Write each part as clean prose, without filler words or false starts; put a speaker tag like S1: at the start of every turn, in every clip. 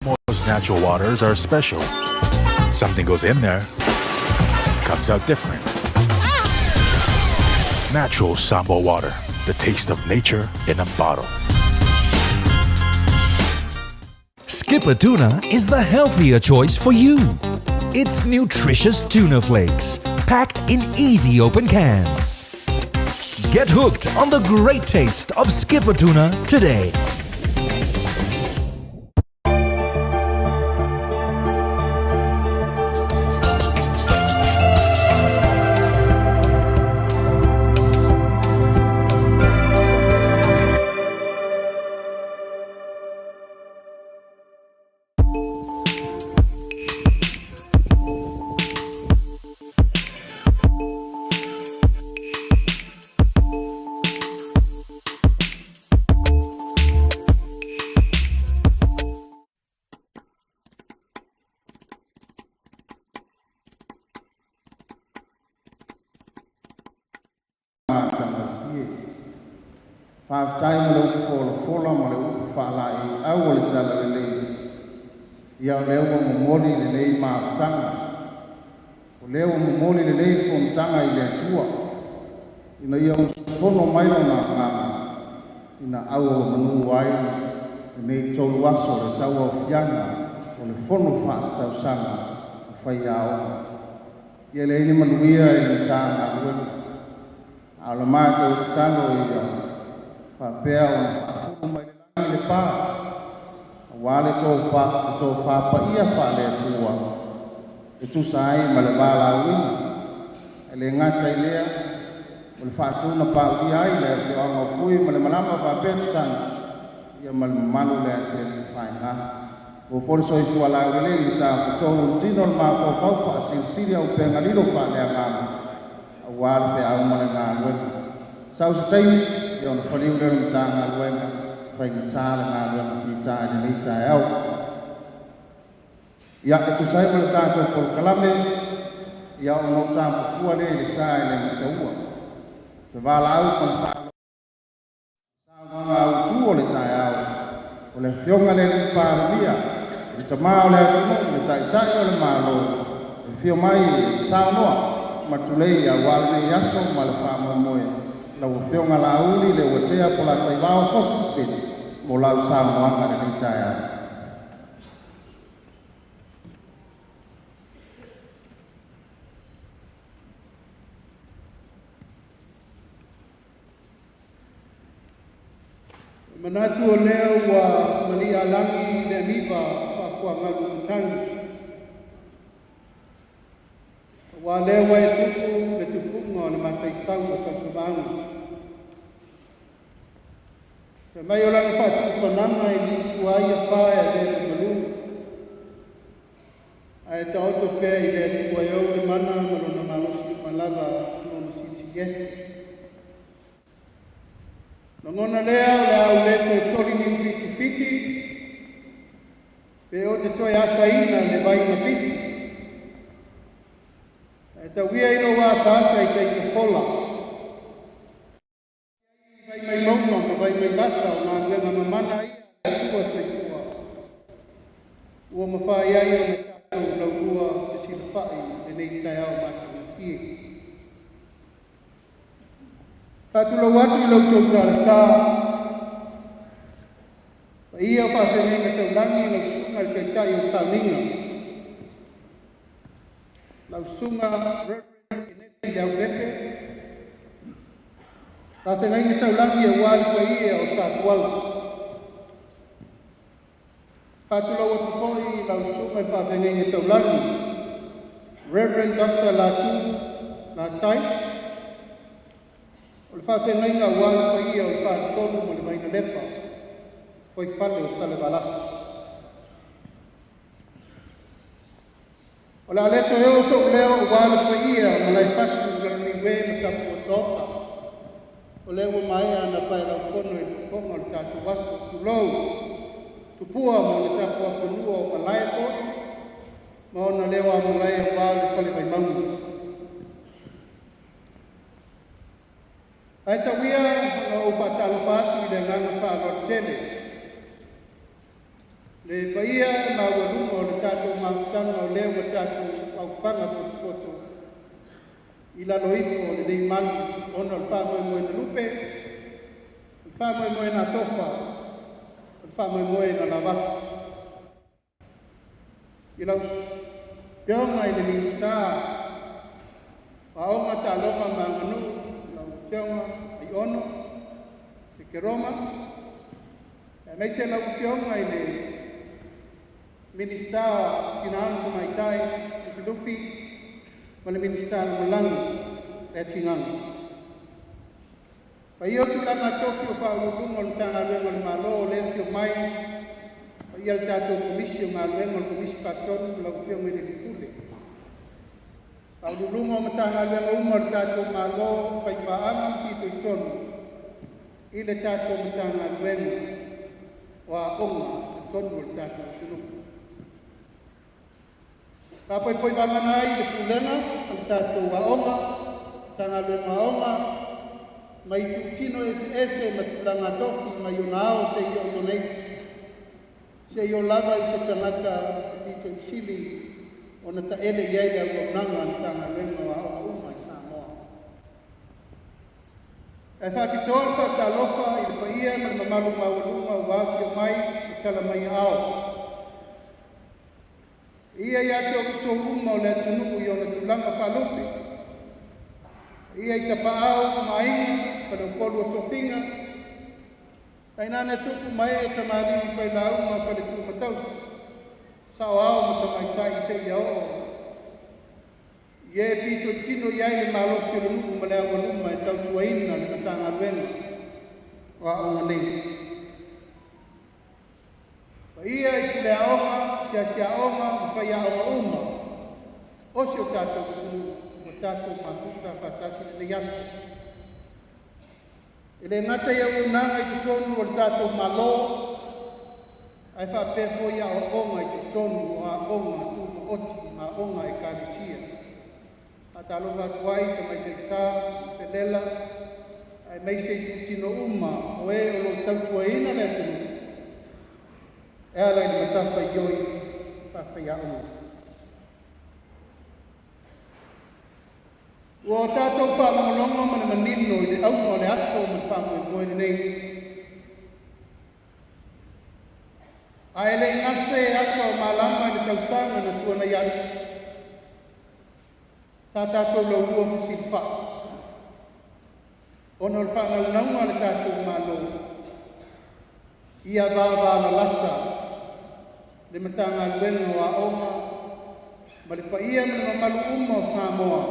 S1: Most natural waters are special. Something goes in there, comes out different. Natural Samoa water, the taste of nature in a bottle.
S2: Skippa Tuna is the healthier choice for you. It's nutritious tuna flakes, packed in easy open cans. Get hooked on the great taste of Skippa Tuna today.
S3: Matagofie. Faafetai mo le upu folafola ma le upu faalaeiau o le Talalelei. Ia o lea ua momoli lenei mafutaga, o lea ua momoli lenei fonotaga i le Atua, ina ia usufono mai Lona Agaga ina auauamanu ai lenei tolu aso o le tauaofiaga o le Fono Faaletausaga a Faiaoga. Ia leai ni manuia i le Matagaluega, a o le matou tatalo ia faapea ona faafulu mai le lagi le pa, aua le tofa paia faale-Atua e tusa ai ma le valaauina. E le gata i lea, o le faatuna paulia ai le afioaga o Fui ma le malama faapea Tusaga ia ma le mamalu o le atele faigā. Ua foi le soifua laulelei i le tafatolu o le tino o le mafaufau faasilisili au upega lilo faaleagaga aua le feau ma le galuega. Sau se taimi, ia ona faliu lea o le Matagaluega, faigata le galuega fita i lenei taeao. Ia, e tusa ai ma le tatou polokalame, ia ona ou tamafua lea i le sa e le mataua. Te valaau ma le saunoaga autu o le taeao, o le afioga i le Alii Palemia, le tama o le atunuu, le taitai o le Malo, e afio mai e saunoa ma tulei aua lenei aso ma le faamoemoe. Lau Afioga Laauli Leuatea Polataivao Fosi Smith mo lau saunoaga i lenei taeao.
S4: Manatu o lea ua malia lagi le aniva faafuagalu matagi. Ua lea ua e tupu le tufuga o le mataisau o tausavaga. Fai mai o lana faatupanaga i liutua ai afa e avea ma malu. Ae taoto pea i le Atua e ou le mana ma lona malosi uma lava lona silisili ese. Lagona lea o le a ou le toe toli niu fitifiti, pe o te toe asaina le vai na pisi. Ae tauia i lou asaasa i tai tafola. Vai mai mauga ma vai mai vasa o galuega mamana ia a le Atua soifua. Ua mafai ai ona tatou laulua fesilafai lenei taeao matagofie. Faatulou atu i la outou talasa, paia o faafeagaiga taulagi, lau susuga i le taitai o le sauniga, lau susuga Reverend Keneti Leaupepe, faafeagaiga taulagi aua le paia o Satuala. Faatulou atu foi i lau susuga i le faafeagaiga taulagi, Reverend Dr. Latu Latai, o le faafeagaiga aua le paia o le Faletolu ma le Vainalepa, fuaifale o Salevalasi. O le a le toe oo so'u leo aua le paia o Malaefatu, Laloniue ma Tapuotaota. O lea ua maea ona paelaufono i le fofoga o le tatou aso. Tulou, Tupua ma ona tapuafanua o Malae foi ma ona leo amalae aua le fale Vaimauga. Ae tau ia ona ou faatalofa atu i le agaga faaaloalo tele. Le paia maualuga o le tatou mafutaga o lea ua tatou aufaga potopoto i lalo ifo o lenei malu ona o le faamoemoe na lupe, o le faamoemoe na atofa, o le faamoemoe na lavasi. I lau Afioga i le Minisita o Aoga, Taaloga ma Aganuu, lau Afioga Aiono Keroma, aemaise lau Afioga i le Minisita o Tina ma Tamaitai Lufilufi ma le Minisita Lagolago Leatigaga. Paia o tulaga tofi o Faauluuluga o Matagaluega a le Malo o le afio mai, paia le tatou Komisi o Galuega, o le Komisi Faatonu lau Afioga i le Pule, Faauluuluga o Matagaluega uma a le tatou Malo, faipaaga ma fitoitonu i le tatou Matagaluega o Aoga i totonu o le tatou atunuu. Faapoipoi vagana ai le pulega o le tatou aoga, Matagaluega o Aoga mai itutino eseese ma tulaga tofi mai ona ao seia oo i ona iu, seia oo lava i se tagata e pito i sili ona taele i ai le auaunaga a le Matagaluega o Aoga uma i Samoa. Ae faapitoa le faatalofa i le paia ma le mamalu maualuga ua afifio mai e tala mai aao. E paia ia te outou uma o le atunuu i ona tulaga faalupe, paia i tapaau ma aiga, faleupolu o tofiga, tainane tupu ma ee, tamalii, failauga, faletua ma tausi, saoao ma tamaitai seia oo i e fitoitonu i ai le malosi o le nuu ma le aualuma e tautuaina le Matagaluega o Aoga nei. Paia i puleaoga, asiasi aoga ma faiaoga uma o si o tatou atunuu ua tatou mafuta faatasi i lenei aso. E le gata i auaunaga i totonu o le tatou Malo, ae faapea foi aoaoga i totonu o aoga tumaoti ma aoga a ekalesia. Faatalofa atu ai i Tamaitai Sā Felela aemaise itutino uma o e o lo o tautuaina le atunuu e ala i le matafaioi faafaiaoga. Ua tatou faalogologo ma le manino i le auga o le aso ma le faamoemoe lenei. Ae le i gase ata o malama i le tausaga na tuanai atu, sa tatou laulua fesilafai ona o le faanaunauga a le tatou Malo ia vavalalata le Matagaluega o Aoga ma le paia ma le mamalu uma o Samoa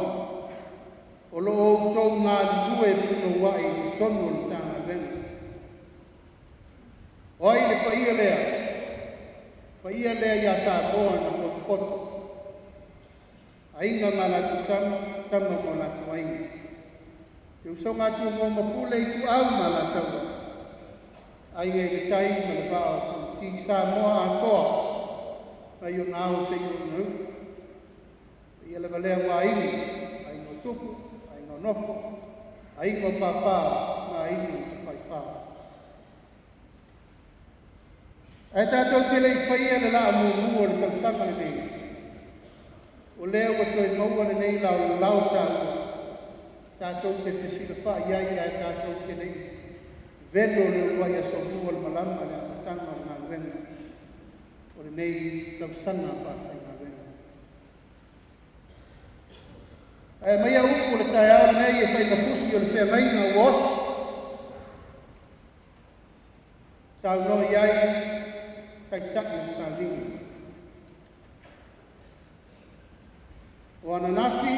S4: o lo o outou galulue punouai i totonu o le Matagaluega. O ai le paia lea? Paia lea ia Samoa na potopoto, Aiga ma latou Tama, Tama ma o latou Aiga, le usoga a Tumua ma Pule, Ituau ma Alataua, Aiga i le Tai ma le Vaa o Fonoti, Samoa atoa mai ona ao seia oo i ona iu. Paia lava lea aua Aiga, Aiga o Tupu, Aiga o Nofo, Aiga o Papa ma Aiga na Tafaifa. Ae tatou te le i faia le laa muamua o le tausaga lenei, o lea ua toe maua lenei laolao taua tatou te fesilafai ai ae tatou te le i velo le uluai aso Lua o le malama i le amataga o le galuega o lenei tausaga faafaigaluega. Ae aumaia upu o le taeao lenei e fai ma pusi o le feagaiga ua osi, saunoa i ai Taitai o le Saliga. O ananafi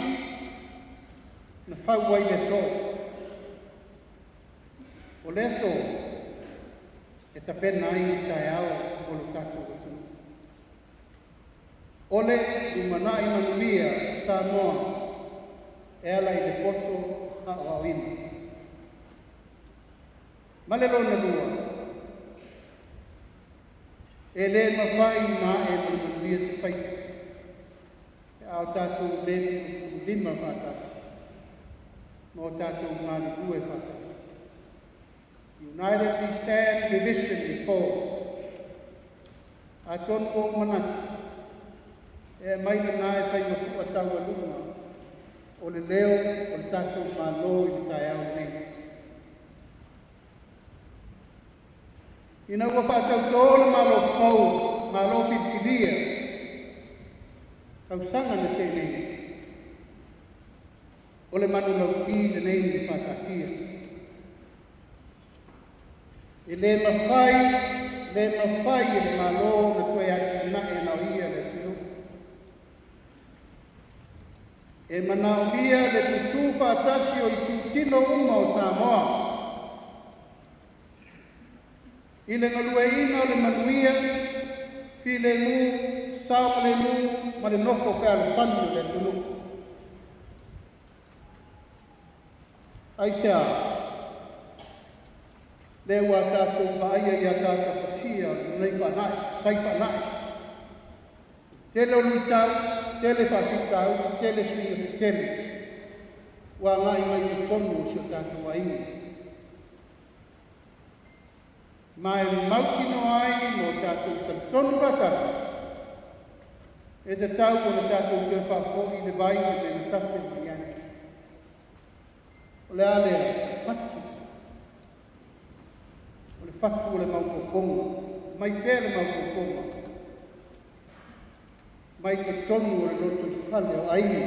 S4: na fau ai le aso, o le aso e tapena ai le taeao mo lo tatou atunuu. O le lumanai manuia o Samoa e ala i le poto aoaoina. Ma le lona lua, e le mafai ona ae ma le manuia se faiva pe a o tatou le pulupululima faatasi ma o tatou galulue faatasi. United we stand, division we fall. Atonu ua ou manatu, e aumai lenā e faigafua taualuga o le leo o le tatou Malo i le taeao lenei. Ina ua faatautō le Malo fou, Malo Filifilia, tausaga na tea nei, o le manulauti lenei na faataatia. E le mafai, le mafai e le Malo ona toe atinae na o ia le atunuu. E manaomia le tutu faatasi o itutino uma o Samoa i le galueaiina o le manuia, filemu, saogalemu ma le nofo fealofani o le atunuu. Aisea? Lea ua tatou vaaia i ataata pasia o lenei faanai, tai faanai. Tele o luitau, tele faafitauli, tele suiga tetele ua agai mai i totonu o si o tatou aiga. Ma e mautinoa ai ma o tatou talitonu faatasi, e tatau ona tatou toe faafoi le vai i le mea na tafe mai ai. O le a lea? Fatu. O le fatu o le maopoopoga. Mai fea le maopoopoga? Mai totonu o le lotoifale o aiga,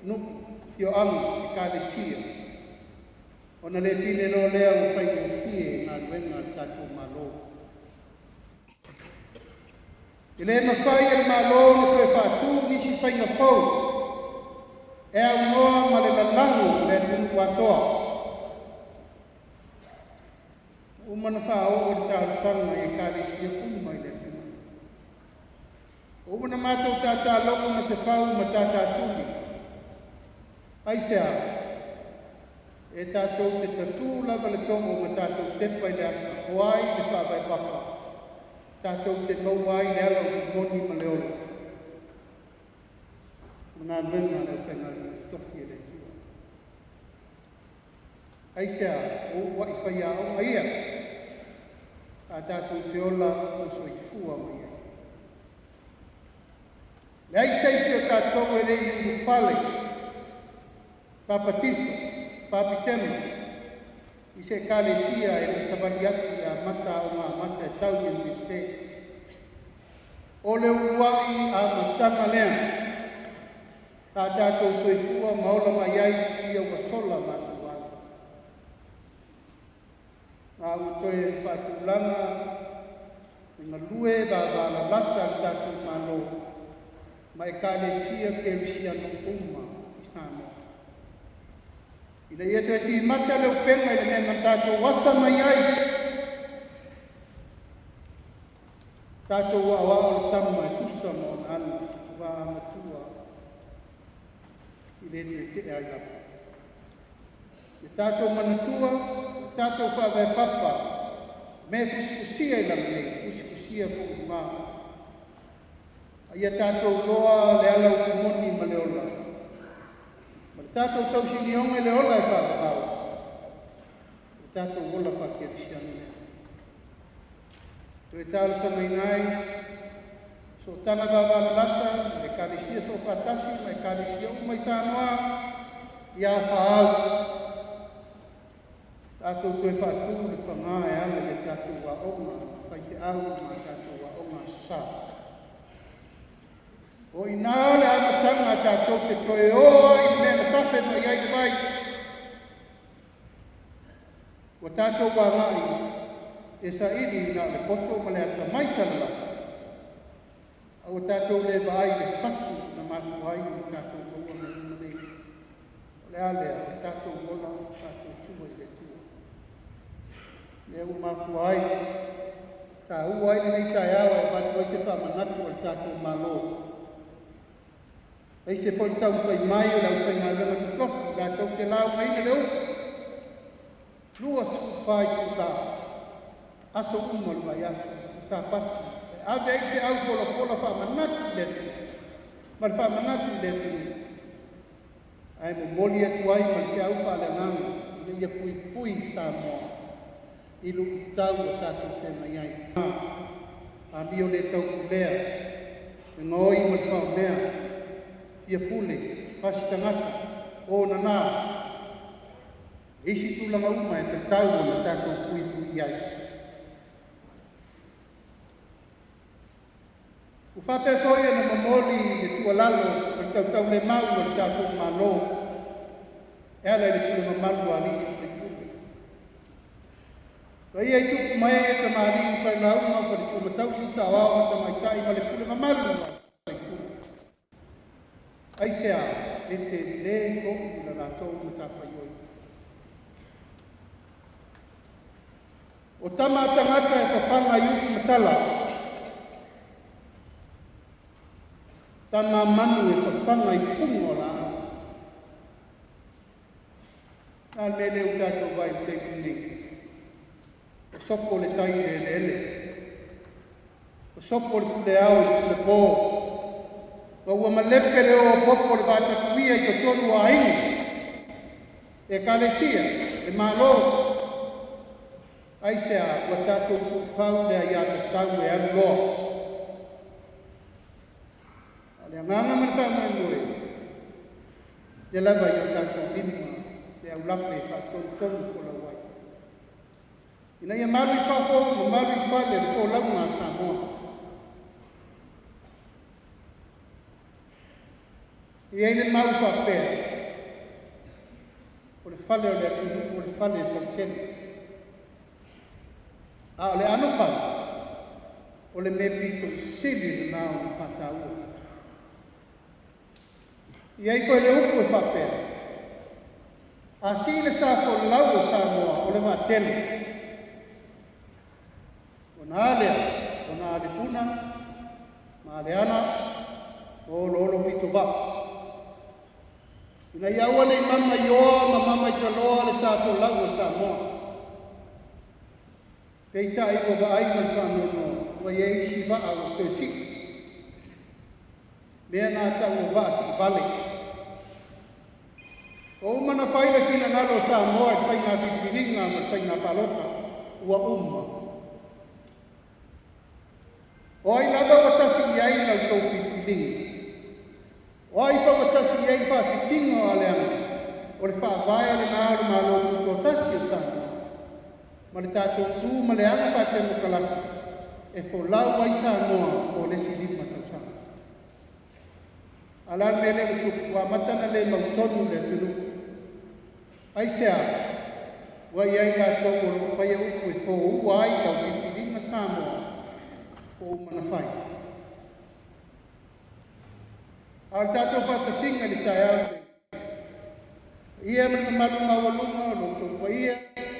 S4: nuu, afioaga, ekalesia, ona le pine loa lea ua faigofie galuega a le tatou Malo. E le mafai e le Malo ona toe faatū nisi faiga fou e aunoa ma le lalago o le atunuu atoa. Ua uma ona faaoo le talosaga i ekalesia uma i le atunuu. Ua uma ona matou tatalogo Masefau ma tatatuli. Aisea? E tatou te tatū lava le too ma tatou tepa i le ata o ai le faavae papa, tatou te maua ai le ala o le moni ma le ola. O le galuega a le aufaigaluega totofi a le Atua. Aisea? O uluai faiaoga ia a tatou te ola ma soifua mai ai. Leai se isi o tatou e le i ulufale, papatiso, papitema, i se ekalesia e le savali atu i le amata aoga amata e tau i le Iunivesite. O le uluai amataga lea sa tatou soifua ma ola mai ai i futia ua sola ma asoa. Ma ua toe faatulaga le galue vavalalata a le tatou Malo ma ekalesia kerisiano uma i Samoa. Ina ia toe timata le upega i le mea na tatou asa mai ai, tatou aoao le tama e tusa ma ona aga ua amatua i le toe tea ai lava. Le tatou manatua, le tatou faavae papa, me fusikusia i lalo nei, fusikusia foi i luga. A ia tatou loa le ala upu moni ma le ola. Ma le tatou tausinioga i le ola e faavavau. Le tatou ola faakerisiano lea. Toe talosagaina ai, sootaga vavalalata, ma ekalesia soofaatasi ma ekalesia uma i Samoa, ia faaau, tatou toe faatū le fagā e ala i a tatou aoga faifeau ma a tatou aoga Aso Sa. O i ina le amataga tatou te toe o ai i le mea na tafe mai ai le vai. Ua tatou agai e saili na o le poto ma le atamai salalau. A ua tatou le vaai i le fatu na mafua ai ona tatou maua mea uma nei. O le a lea, o le tatou ola faatuatua i le Atua. Lea ua mafua ai, taua ai lenei taeao e avatu ai se faamanatu a le tatou Malo. Aise foi le taumafai mai o le aufaigaluega totofi latou te laugaina le upu 24 itula, aso uma o le vaiaso, Sapati, e ave ai se au polapola faamanatu i le Atua, ma le faamanatu i le atunuu. Ae momoli atu ai ma le feau faaleagaga ina ia puipui Samoa i luitau ua tatou feagai ai. Amio le taupulea, le gaoi ma le faaomea, fia pule, fasi tagata, o nana, e isi tulaga uma e tatau ona tatou puipui ai. Ua faapea foi ona momoli le tuualalo ma le tautaulemau a le tatou Malo e ala i le pule mamalu a alii ma faipule. Paia i tupu ma ee, tamalii ma failauga, faletua ma tausi, saoao ma tamaitai ma le pule mamalu a faipule. Aisea? E tele foi la latou matafaioi. O tama a tagata e fafaga i upu ma tala, tama a manu e fafaga i fuga o laau. A le mea lea ua tatou vaai ai i le taimi nei? Ua sopo le tai i le eleele, ua sopo le pule ao i le pule po, ma ua malepe le oo a popo i le vatapuia i totonu o aiga, ekalesia, le Malo. Aisea? Ua tatou tuufau le aiatatau e alu loa. A o le agaga ma le faamoemoe, ia lava i o tatou lima le aulape e faatonutonu folau ai, ina ia malu i fafo ma malu i fale le folauga a Samoa. E i ai le mau faapea, o le fale o le atunuu o le fale e fautele, a o le anofale, o le mea pito i sili lena ona faataua. E i ai foi le upu e faapea, a sii le sa folau o Samoa, o le vaatele, ona a lea, ona a le puna, ma le ana, ma oloolo pitovaa. Ina ia aua nei mama i oa ma mama i taloa le sa folau o Samoa. Peitai ua vaai ma le faanoanoa, ua i ai isi vaa ua toe sii, mea na tau o vaa siivale. Ua uma ona fai le finagalo o Samoa i le faiga filifiliga ma le faiga palota, ua uma. O ai lava ua tasi i ai la outou filifiliga? O ai foi ua tasi i ai le faafitiga o aleaga? O le faavae lena o le Malo Tutoatasi o Samoa, ma le tatou tu ma le aga faatemokarasi e folau ai Samoa mo le isi 5 tausaga. A o le a le mea lea ua tupu? Ua amata ona le mautonu le atunuu. Aisea? Ua i ai latou o loo faia upu e foua ai lau filifiliga Samoa ua uma ona fai. A o le tatou faatasiga i le taeao lenei, ia ma le mamalu maualuga o lo outou paia,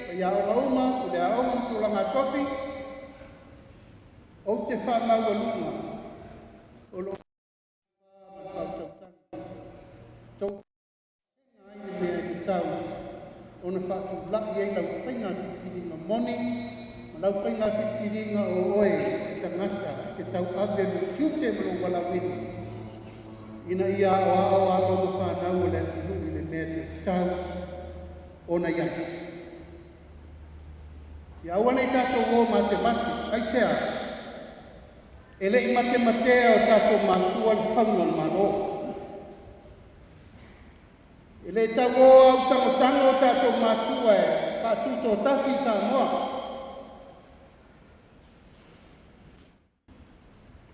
S4: faiaoga uma, pule aoga ma tulaga tofi, ou te faamaualuga o lo ma le faautautaga tou ai le mea e tatau ona faatulai ai lau faiga filifiliga moni ma lau faiga filifiliga o oe tagata te tauave le tiute ma lou valaauina ina ia aoao alo ma fanau o le atunuu i le mea te tatau ona iai. Ia aua nei tatou o matemate. Aisea? E le i matematea o tatou matua le fauga o le Malo. E le tau o au tagotago o tatou matua e faatutotasi i Samoa.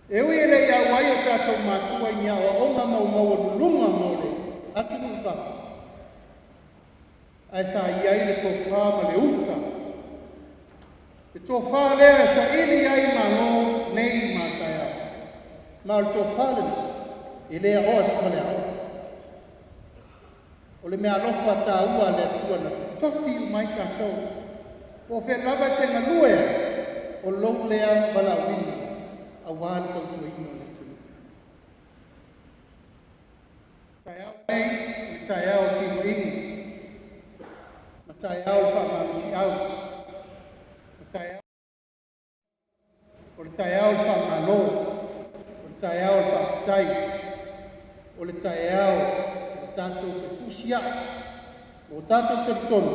S4: E ui e le i auai o tatou matua i ni aoaoga maumaualuluga mo le atunuu i fafo, ae sa i ai le tofa ma le uta. Le tofa lea e saili ai malo nei ma taeao. Ma o le tofa lenei, e le aoa i se faleaoga. O le mea alofa taua a le Atua na tofi uma ai tatou. Po o fea lava e te galue ai, o lou lea valaauina, auā le tautuaina o le atunuu. Taeao nei, o le taeao o timaiga, ma taeao o le faamalosiau, ma taeao o le taeao o le faamalo, o le taeao o le faafetai, o le taeao o le tatou fefusiai, o tatou talitonu,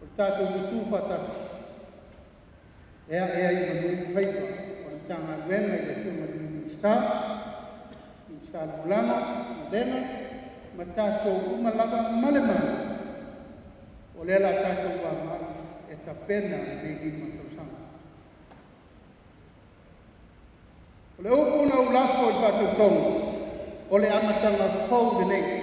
S4: o le tatou tutu faatasi. E ae ai i manu faiva o le Matagaluega i le Afioga i le Minisita, Minisita Lagolago, Lena, ma tatou uma lava ma le Malo, o lea la tatou agai e tapena lenei 5 tausaga. O le upu na ou lafo i le faatautoga, o le amataga fou lenei.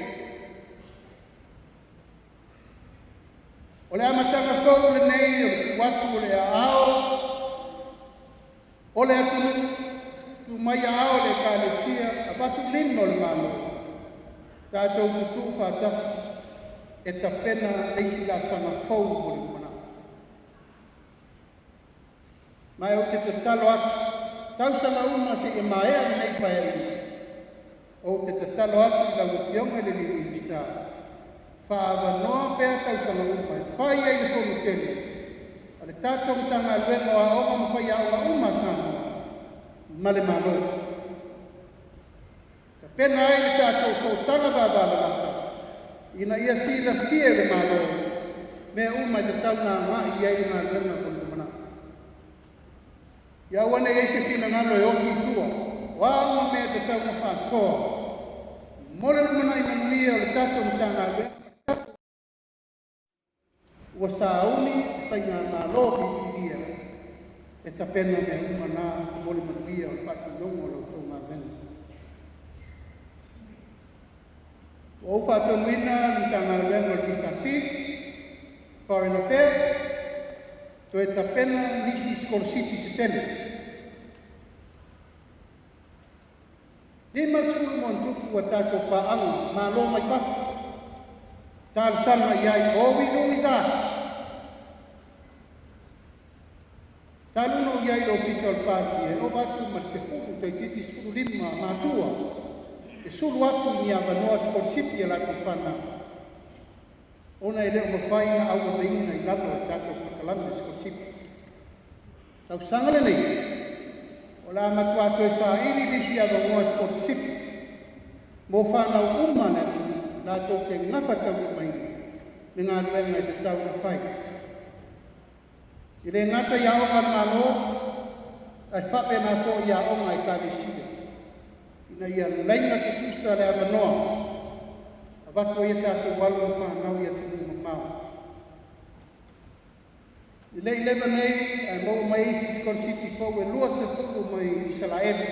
S4: O le amataga fou lenei o le tuu atu o le aao o le atunuu, tuu mai aao o le Ekalesia, avatu i lima o le Malo, tatou tutuu faatasi e tapena le isi laasaga fou mo le lumanai. Ma e ou te tatalo atu, tausaga uma seia maea lenei Paeaiga, ou te tatalo atu i lau Afioga i le Minisita, faaavanoa pea tausaga uma e fai ai le fono tele a le tatou Matagaluega o Aoga ma Faiaoga uma a Samoa ma le Malo. Tapena ai le tatou sootaga vavalalata ina ia silafia e le Malo mea uma e tatau ona agai i ai le galuega mo le lumanai. Ia aua ne i i ai se finagalo e oti i tua, o a uma mea e tatau ona faasoa mo le lumanai manuia o le tatou Matagaluega ua sauni le faigamalo filifilia e tapena mea uma na mo le manuia o le faatinoga o la outou galuega. Ua ou faatonuina le Matagaluega o le PSC, Foreign Affairs, toe tapena nisi sikolasipi se tele. 50+ a tatou paaga malo mai fafo, talosaga i ai, all we do is ask. Talu ona ou i ai i le ofisa o le Palemia, e ova atu ma le 10, toeitiiti 15 matua e sulu atu i ni avanoa sikolasipi a latou fanau, ona e le o mafai ona auavaina i lalo o le tatou polokalame sikolasipi. Tausaga lenei, o le a matua toe saili nisi avanoa sikolasipi mo fanau uma a le atunuu latou te gafataulimaina le galuega e tatau ona fai. E le gata i aoga a le Malo, ae faapena foi i aoga a Ekalesia, ina ia laina tutusa le avanoa avatu ai a tatou alo ma fanau i atunuu mamao. I le i leva nei, ae maua mai isi sikolasipi fou e 20 mai Isalaele,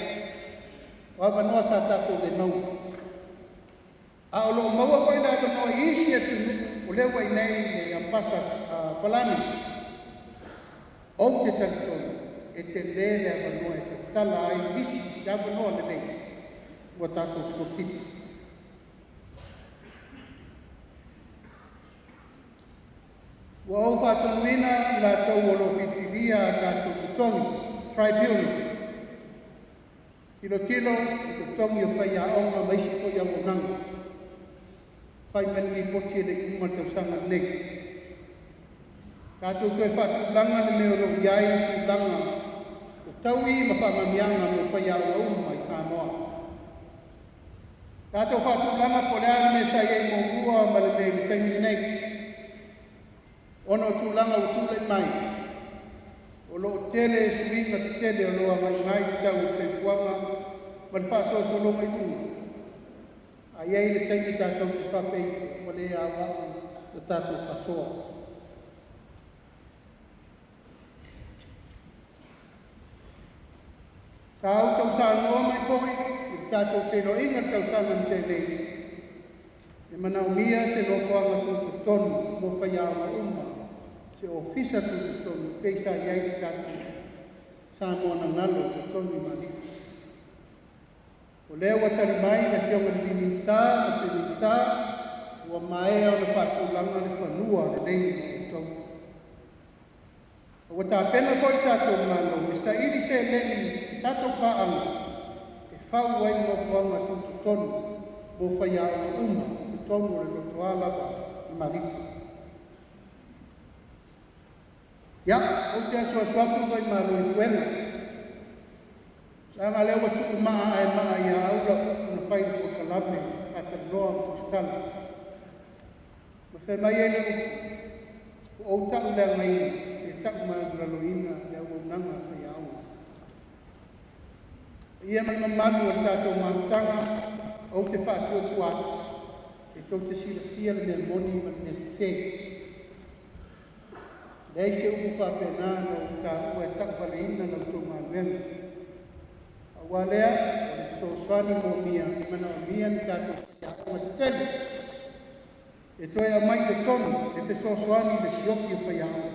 S4: o avanoa sa tatou le maua. A o loo maua foi le avanoa i isi atunuu o lea ua i nei le ambassador Falani, ou te talitonu e tele le avanoa e tatala ai nisi le avanoa lenei ua tatou sikolasipi. Ua ou faatonuina i latou o loo filifilia a tatou totogi, tribunal, tilotilo i totogi o faiaoga ma isi foi auaunaga, fai mai le lipoti e le i uma le tausaga lenei. Tatou toe faatulaga le mea o lo o i ai tulaga o taui ma faamanuiaga mo faiaoga uma i Samoa. Tatou faatulaga po o le a le mea sa i ai muamua ma le mea i le taimi lenei. Ona o tulaga ua tulai mai, o loo tele suiga tetele o lo o agai i tau o le soifuaga ma le faasolosologa i luga. A i ai le taimi tatou te faapea ua le aoao le tatou faasoa. Sa ou tausanoa mai foi i le tatou feiloaiga i le tausaga na tea nei, e manaomia se nofoaga tutotonu mo faiaoga uma, se ofisa tutotonu pei sa i ai le tatou Samoa na galo i totonu i Malifa. O lea ua tali mai le Afioga i le Minisita ma le Sui Minisita, ua maea ona faatulaga le fanua lenei mo outou. Ua tapena foi le tatou Malo e saili seleni tatou paaga e fau ai nofoaga tutotonu mo faiaoga uma i totonu o le Lotoa lava i Malifa. Ia, ou te asuasu atu faimalo i puega, leaga lea ua tuu maa ae maa ia au lau upu na fai i le polokalame faatalanoa ma tusitala. Ma fai mai ai le upu, ua ou tauleagaina pe taumaualaloina le auaunaga. auaunaga a faiaoga. Ia ma le mamalu o le tatou mafutaga, ou te faatuatua atu e tou te silafia le mea moni ma le mea sese. Leai se upu faapena na ou taua e tauvaleina la outou galuega. Aua lea, o le fesoasoani moomia, e manaomia ni tatou faiaoga se tele e toe aumai i totonu e fesoasoani i le sioki o faiaoga.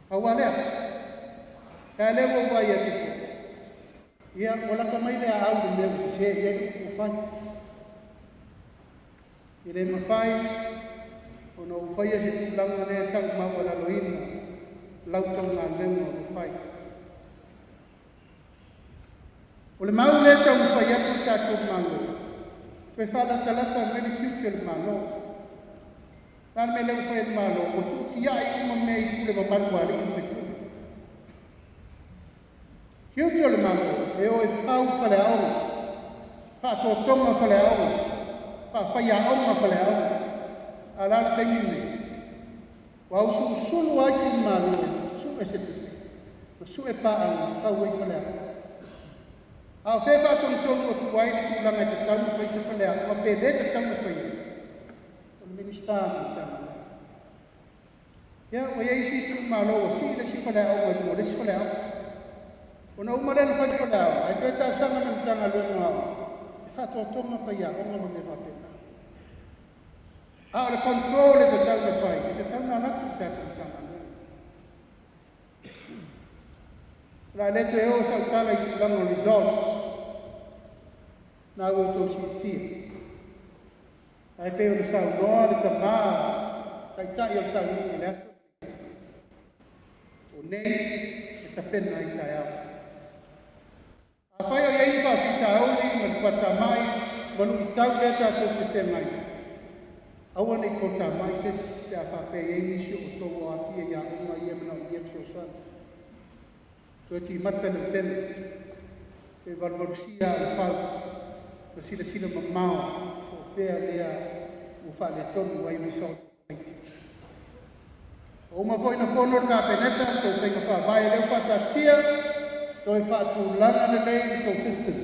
S4: Pau lava lea, a lea ua ou vaai atu foi, ia ua lata mai le aau i le mea ua sese i ai le upu ua fai. E le mafai ona ou faia se tulaga lea e tau maualaloina la outou galuega o lo o fai. O le mau lea e taumafai atu le tatou Malo, toe faalatalata mai le tiute o le Malo. O le a le mea lea ua fai e le Malo? Ua tuutiai uma mea i pule mamalu a alii ma faipule. Tiute o le Malo e o e fau faleaoga, faatotoga faleaoga, faafaiaoga faleaoga. A o le a le taimi lenei? Ua usulusulu ai itumalo e sue se tupe ma sue paaga fau ai faleaoga. A o fea e faatonutonu atu ai le tulaga e tatau ona fai se faleaoga pe le tatau ona faia? O le Minisita ma le Matagaluega. Ia, ua i ai isi itumalo ua sii le isi faleaoga i luga o le isi faleaoga. Ona uma lea ona fai le faleaoga, ae toe talosaga mai i le Matagaluega o Aoga e faatotoga faiaoga ma mea faapena. A o le control e tatau ona fai, e tatau ona alu atu i le tatou Matagaluega. O le a le toe oo sau tala i tulaga o results na ua outou silafia. Ae pei ona saunoa le tama taitai o le sauniga i le aso o nei e tapena ai taeao. Afai o i ai ni faafitauli ma le fatamai ma luitau lea tatou te feagai, aua ne i toatamai se isi pe a faapea e i ai nisi o outou o aafia i aoga ia e manaomia fesoasoani. Toe timata le upega, pe valuvalusia aa o le fau, ma silasila mamao po o fea lea ua faaletonu ai result. Ua uma foi na fono le Kapeneta, tou faiga faavae lea ua faataatia, toe faatulaga lelei le tou system.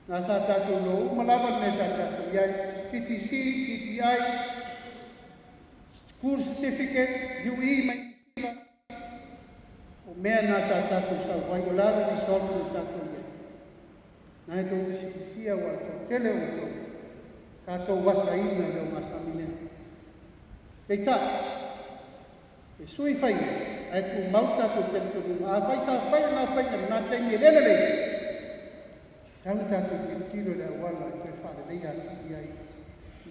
S4: Na sa tatou iloa uma lava le mea sa tatou i ai, TTC, TTI, School Certificate, UE mai Niu Sila, o mea na sa tatou sau ai, o le a le result na tatou i ai. Na e tou te silafia ua toatele o outou, tatou asaina le ogasami lea. Peitai, e sui faiga, ae tumau tatou talitonuga. Afai sa fai lena faiga i lena taimi e le lelei, tau tatou tilotilo i le auala e toe faaleleia atili ai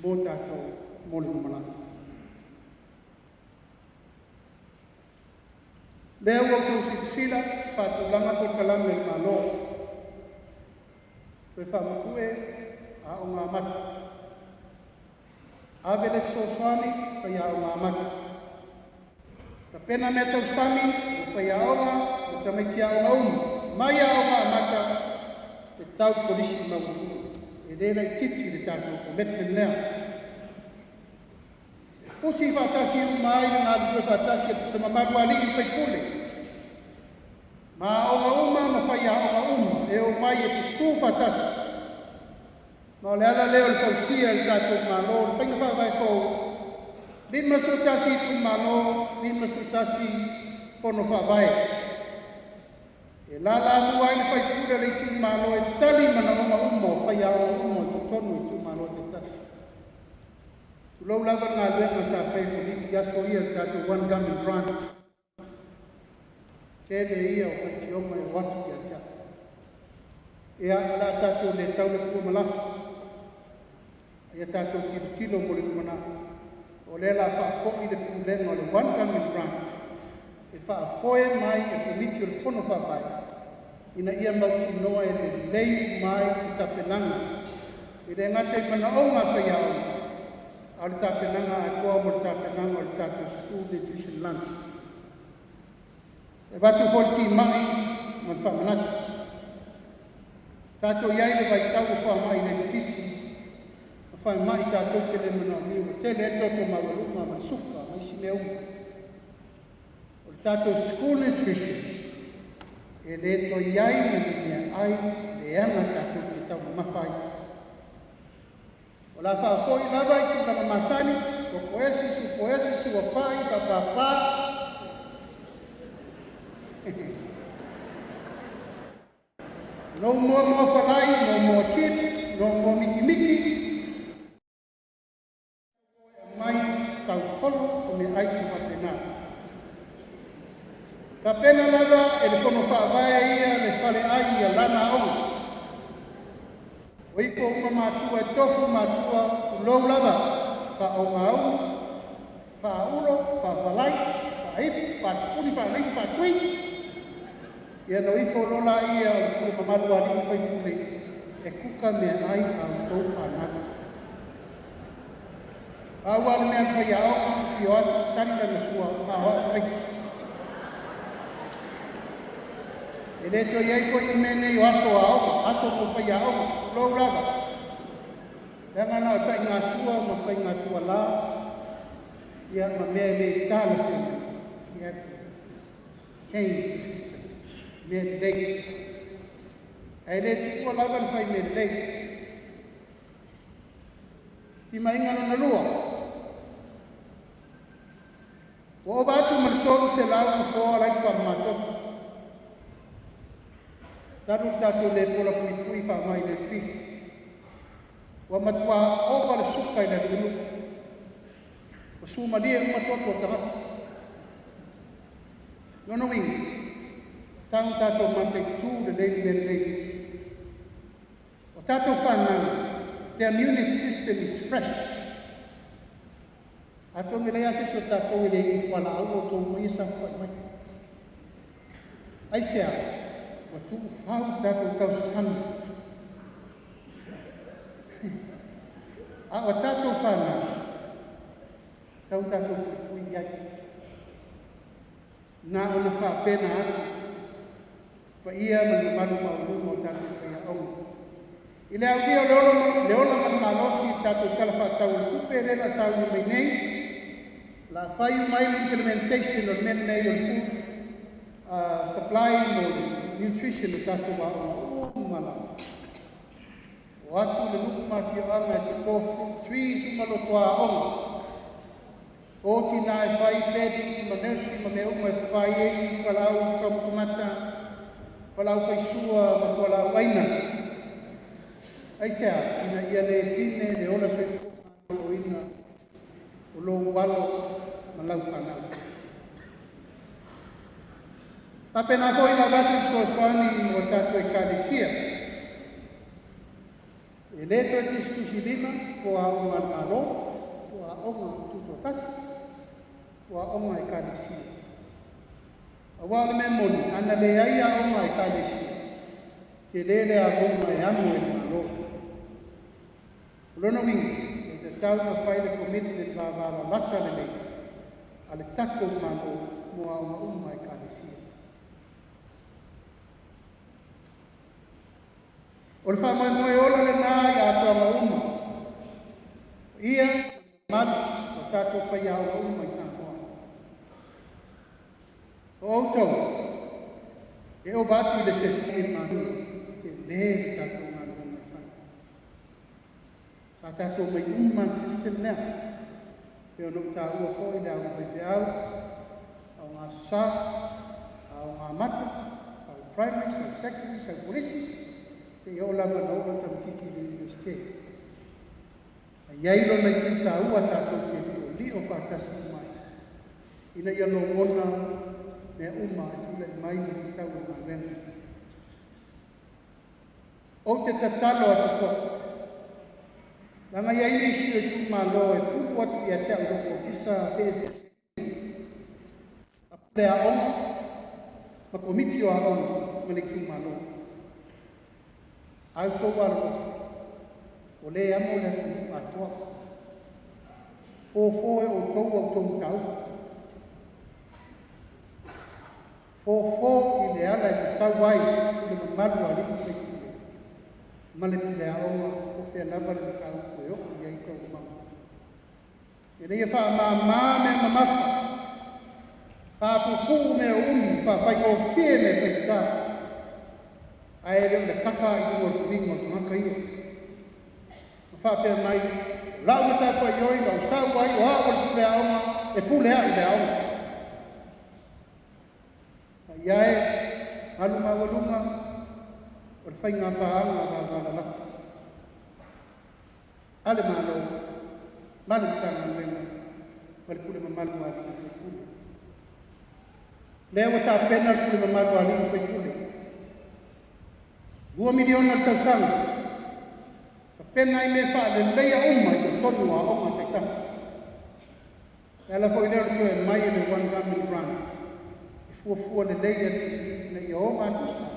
S4: mo tatou mo le lumanai. Lea ua outou silasila, faatulaga polokalame a le Malo, toe faamapue aoga amata. Ave le fesoasoani faiaoga amata. Tapena mea tausami mo faiaoga ma tamaiti aoga uma, mai aoga amata e tau kolisi maualuga. E le laitiiti le tatou commitment lea. Fusi faatasi uma ai le galulue faatasi e le mamalu a alii ma faipule, ma aoga uma ma faiaoga uma e omai e tutu faatasi. Ma o le ala lea o le fausia e le tatou Malo le faiga faavae fou, 51 itumalo, 51 fono faavae. E lalamua ai le faipule o le itumalo e tali manaoga uma o faiaoga uma o totonu o itumalo taitasi. Tulou lava le galuega sa fai e Komiti i aso ia le tatou One Government Branch. Tele ia o faitioga e o atu ia te au. Ia, o le a tatou le tau le pua ma lafi. Ia tatou tilotilo mo le lumanai. O lea la faafoi le pulega o le One Government Branch e faafoe mai e Komiti o le Fono Faavae ina ia mautinoa e lelei mai le tapenaga. E le gata i manaoga a faiaoga, a o le tapenaga atoa mo le tapenaga o le tatou School Nutrition Lunch. E avatu foi le timai ma le faamanatu. Tatou i ai le vaitau o faamai le pipisi, ma faamai tatou te le manaomia, ua tele ai le toto maualuga ma le suka ma isi mea uma. Tatou school nutrition, e lē toe i ai ma ni meaai leaga tatou te taumamafa ai. O le a faafo'i lava i tulaga masani, koko esi, supo esi, suafa'i, papapā. No more moa falai, no more chips, no more mikimiki. Mai taufolo o meaai faapena. Tapena lava e le fono faavae ia le faleai ia lana aoga. O ifo uma matua e tofu matua tulou lava, faaogaaumu, faaulo, faafalai, faaipu, faasipuni, faalii, faatui. Ia no ifo lola ia o le pule mamalu a alii ma faipule e kuka meaai a outou fanau. Pau lava le mea faiaoga, afio atu, tali lana sua, a o au tamaiti. E lē toe i ai foi ni mea nei o aso aoga, aso mo faiaoga, tulou lava. Leaga na o taigasua ma faigatualā ia ma mea e lē talafeagai. We have to change the system. Mea lelei. Ae le tuua lava le fai mea lelei. Timaiga lona lua. Ua ova atu ma le 300 nofoa la i faamamatoto. Talu le tatou le pola puipui faamai le pipisi. Ua matua ova le suka i le atunuu. Ua sumalie uma toto o tagata. Lona uiga, tago tatou mataitu lelei le mea lelei. O tatou fanau, the immune system is fresh. Atonu e leai lava se isi o tatou e le i fualaau o outou uma ia saofafai mai. Aisea? Ua tuufau tatou tausami. A o tatou fanau, tau tatou puipui ai. Na ona faapena atu, paia ma le mamalu maualuga o tatou faiaoga. I le aulia o le ola ma le malosi i tatou tala faatatau o le tupe lea la sauni mai nei, la fai mai le implementation o le mea lenei o le food supply mo nutrition o tatou aoga uma lava. O atu le nuu ma afioaga e toto fruit trees uma loto aoga. O tina e fai beddings ma nursery ma mea uma e fai ai fualaau taumafa fualaau faisua ma fualaau aina. Aisea? Ina ia le pine le ola soifua maloloina o lou alo ma lau fanau. Faapena foi la avatu fesoasoani mo tatou ekalesia. E lē toe tusitusilima po aoga a le Malo, po aoga tutoatasi, po aoga ekalesia. Auā o le mea moni, ana leai aoga ekalesia, telē le amoga e amo e le Malo. O lona uiga, e tatau ona fai le commitment vavalalata lelei a le tatou Malo mo aoga uma ekalesia. O le faamoemoe ola lenā i atoaga uma. Ia malu o tatou faiaoga uma i Samoa. O outou, e ova atu i le 10 manu, telē le tatou galuega e fai. Sa tatou mai uma le system lea. Pe ona ou taua foi le aoga faifeau, aoga aso sa, aoga amata, sau primary, sau secondary, sau polisi, seia oo lava na oo tamaititi i le university. A i ai lona itu taua tatou te li'oli'o faatasi uma ai, ina ia logona mea uma e tulai mai ma luitau o le galuega. Ou te tatalo atu foi, leaga i ai nisi o itumalo e pulu atu ia te au i lou ofisa pe a pule aoga ma komiti o aoga ma le itumalo. A outou alolofa, o lē amo le atunuu atoa. Fofo e outou a outou mataupu. Fofo i le ala e tatau ai i le mamalu a alii ma faipule ma le pule aoga o fea lava le mataupu e oo i ai taualumaga. Ina ia faamāmā mea mamafa. Faapuupuu mea umi, faafaigofie mea faigata, ae le o le kaka i luga o le tuiga o le tagata ia. Ma faapea mai, o lau matafaioi, lau sau ai, o au o le pule aoga, e pule au i le aoga. A ia e, alu maualuga, o le faiga paaga vavalalata a le Malo ma le Matagaluega ma le pule mamalu a alii ma faipule. Lea ua tapena le pule mamalu a alii ma faipule, $2 miliona le tausaga, tapena ai mea faaleleia uma i totonu o aoga taitasi. E ala foi lea o le toe aumai o le One Government Grant e fuafua lelei atu ina ia ogatusa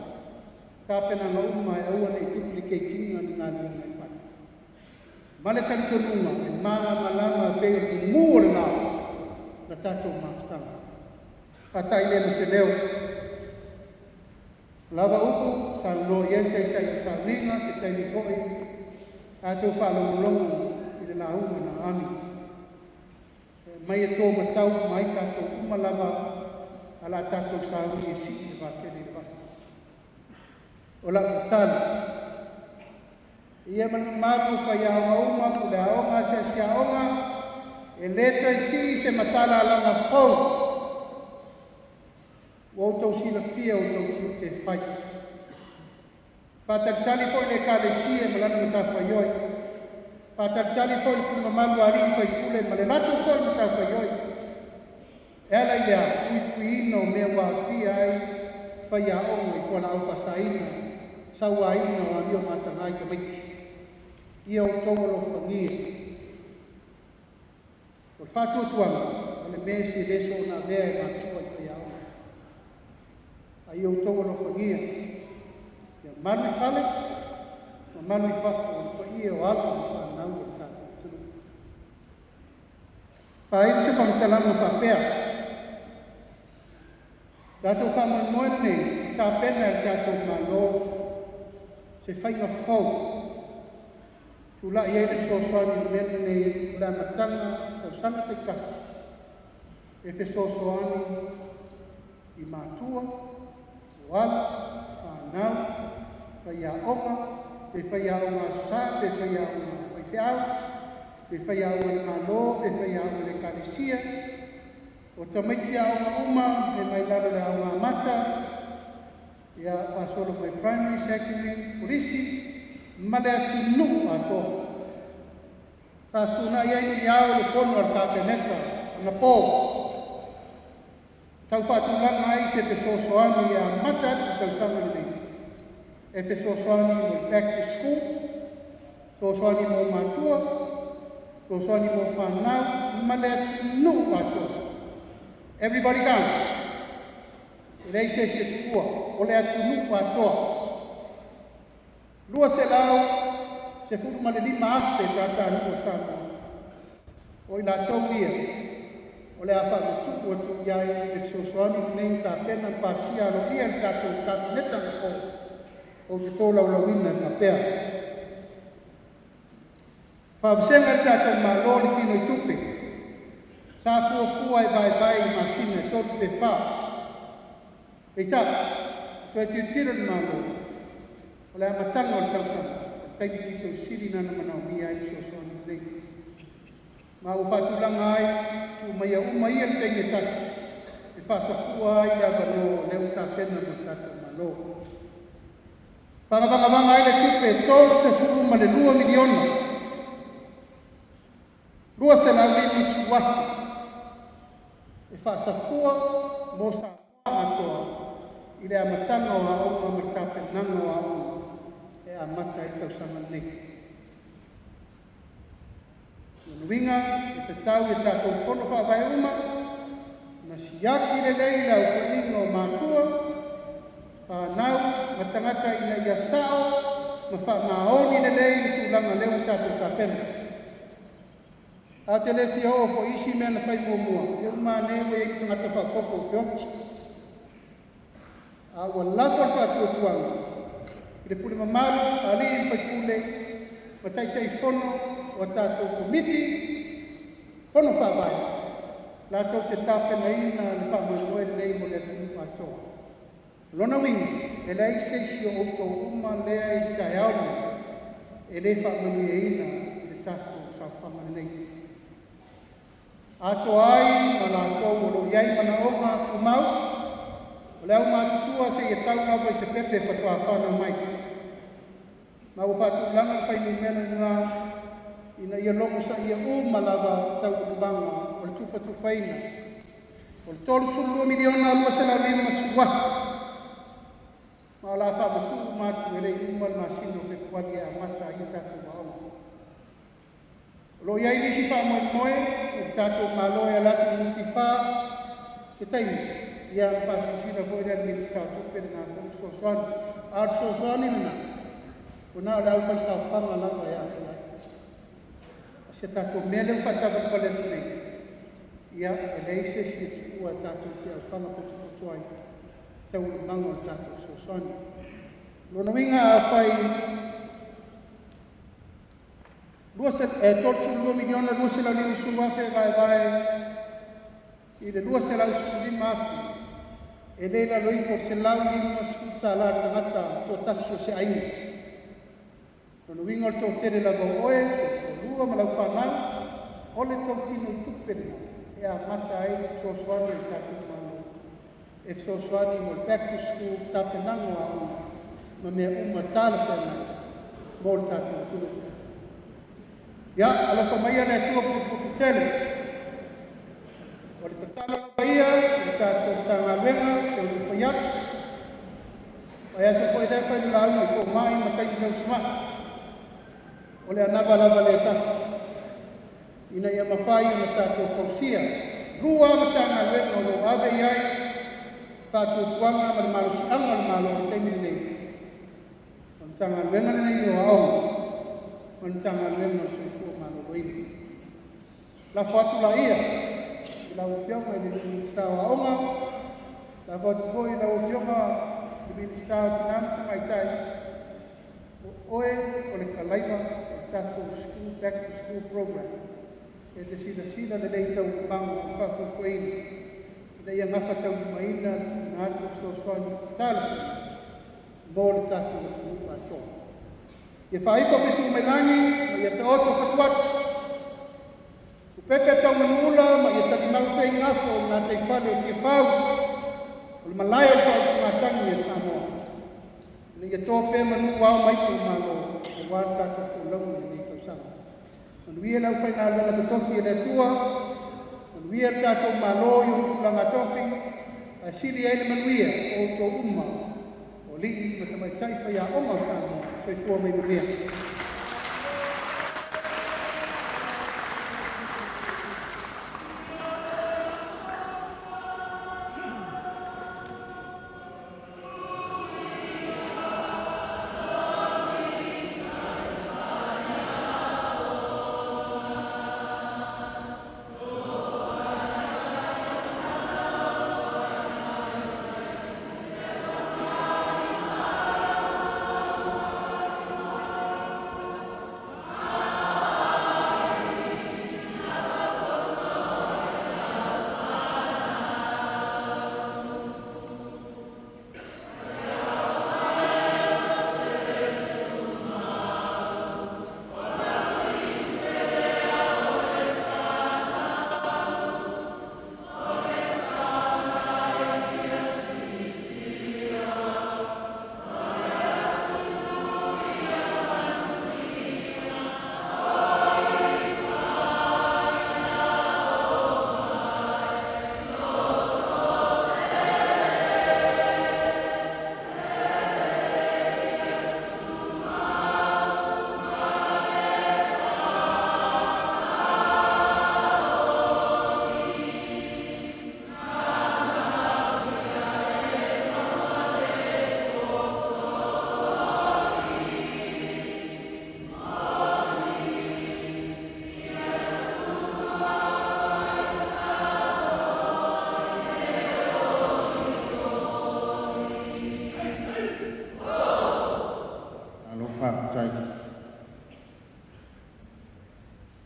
S4: tapenaga uma e aua ne i duplicate ina ni galuega e fai. Ma le talitonuga e malamalama pei o le mumu o le lao la tatou mafutaga. Faata'i lea ma se leo. O lava upu saunoa i ai le Taitai o sauniga se taimi foi tatou faalogologo i le lauga na aami. E mai e to matau uma ai tatou uma lava a la tatou sauni e sii le vatele i le vasa. O lau tatalo, ia ma le mamalu o faiaoga uma, pule aoga, asiasi aoga, e lē toe sii se matalalaga fou. Ua outou silafia outou tiute e fai. Faatalitali foi le Ekalesia ma lana matafaioi, faatalitali foi le pule mamalu a alii ma faipule ma le latou foi matafaioi e ala i le puipuiina o mea ua aafia ai faiaoga i fualaau faasaina, sauaina o amio mataga i tamaiti. Ia outou alofagia. O le faatuatuaga o le mea e se le soona avea e matua i faiaoga. A ia outou alofagia, ia malu i fale ma malu i fafo o le paia o alo ma fanau o le tatou atunuu. Faaiu se faamatalaga faapea, tatou faamoemoe lenei tapena e le tatou Malo se faiga fou tula'i ai le fesoasoani i le mea lenei o le amataga tausaga taitasi e fesoasoani i matua o alo, fanau, faiaoga, pe faiaoga aso Sa, pe faiaoga faifeau, pe faiaoga le Malo, pe faiaoga le Ekalesia, o tamaiti aoga uma e mai lalo le aoga amata, ia faasolo mai primary, secondary, kolisi ma le atunuu atoa. Sa fetuunai ai muniao i le fono a le Kapeneta anapo tau faatulaga ai se fesoasoani e amata atu i tausaga lenei e fesoasoani mo le back to school, fesoasoani mo matua, fesoasoani mo fanau ma le atunuu atoa. Everybody counts. E leai se isi e tuua, o le atunuu atoa. 215,000 tagatanuu o Samoa. O i latou ia, o le a faamatu'u atu i ai le fesoasoani lenei tapena pasia aloaia le tatou Kapeneta anapo ou te tolaulauina e faapea. Faavasega e le tatou Malo le tino i tupe. Sa fuafua e vaevae i masina e 3 pe 4. Peitai, toe tilotilo le Malo, o le amataga o le tausaga, o le taimi pito sili na manaomia ai le fesoasoani lenei. Ma ua faatulaga ai, tuu maia uma ia le taimi e tasi, e faasafua ai le avanoa o lea ua tapena mo le tatou Malo. Faagavagavaga ai le tupe 32 miliona 250,000 e faasafua mo Samoa atoa i le amataga o aoga ma le tapenaga o aoga e amata ai le tausaga lenei. Lona uiga, e tatau i tatou fono faavae uma na siaki lelei le aofaiga o matua, fanau ma tagata ina ia sao ma faamaoni lelei le tulaga lea ua tatou tapena. A te le fia oo foi isi mea na fai muamua, e uma ane ua iai tagata faaopoopo o feoti. A ua lafo le faatuatuaga i le pule mamalu a alii ma faipule ma Taitaifono o tatou Komiti Fono Faavae. Latou te tapenaina le faamoemoe lenei mo le atunuu atoa. O lona uiga, e leai se isi o outou uma lea i le taeao lenei e le faamanuiaina i le tatou saofaga lenei. Atoa ai ma latou o lo o i ai manaoga tumau, o le aumatutua seia tau lava i se pepe faatoa fanau mai. Ma ua faatulaga le fuainumera lena ina ia logosaia uma lava taualumaga o le tufatufaina o le $32,250,000, ma o le a faamatuu uma atu e le i uma le masina o Fepuari e amata ai a tatou aoga. O lo o i ai nisi faamoemoe o le tatou Malo e ala atu i le NPF se taimi, ia ona faasilasila foi lea e le Minisita o Tupe lena foi fesoasoani. A o le fesoasoani lena, ua na o le aufaisaofaga lava e aafia ai. O si a tatou mea lea ua faataavalevale atu nei, ia e leai se isi e tuua tatou te aofaga potopoto ai taualumaga o le tatou fesoasoani. O lona uiga afai $32,250,000 vaevae i le 215,000, e le i lalo ifo o le $150 le tagata toatasi o se aiga. Lona uiga o le toatele lava o oe, toalua ma lau fanau, o le tautino i tupe lena e amata ai le fesoasoani a le tatou Malo e fesoasoani mo le back to school, tapenaga o aoga ma mea uma talafeagai mo le tatou atunuu. Ia alofa maia le Atua pulepuleputele. O le tatalo lava ia i le tatou Matagaluega e pei ona ou fai atu, o aso foi lea fai le lauga i fomai ma taimi tausimai, o le anava lava lea e tasi, ina ia mafai ona tatou fausia lua Matagaluega o lo o ave i ai faatuatuaga ma le malosiaga o le Malo i le taimi lenei, o le Matagaluega lenei o Aoga ma le Matagaluega o le Soifua Maloloina. Lafo atu laia i lau Afioga i le Minisita o Aoga, lafo atu foi i lau Afioga i le Minisita o Tina ma Tamaitai, o oe o le kalaiva o le tatou school back to school program. E te silasila lelei i taualumaga o le faafoefoeina ina ia gafataulimaina le tuuina atu o fesoasoani talafeagai mo le tatou atunuu atoa. Ia faaifo fetu mai lagi ma ia taoto fatuatu, upepe taumanuula ma ia talimau feigafo o le gataifale o Tiafau, o le malae o le faautugatagi a Samoa, ina ia toa pea manu ua ao mai iu o Malo aua le tatou folauga i lenei tausaga. Manuia le aufaigaluega totofi a le Atua, manuia le tatou Malo i ona tulaga tofi, ae sili ai le manuia o outou uma o alii ma tamaitai faiaoga o Samoa. Soifua ma ia manuia.
S3: Malo faafetai.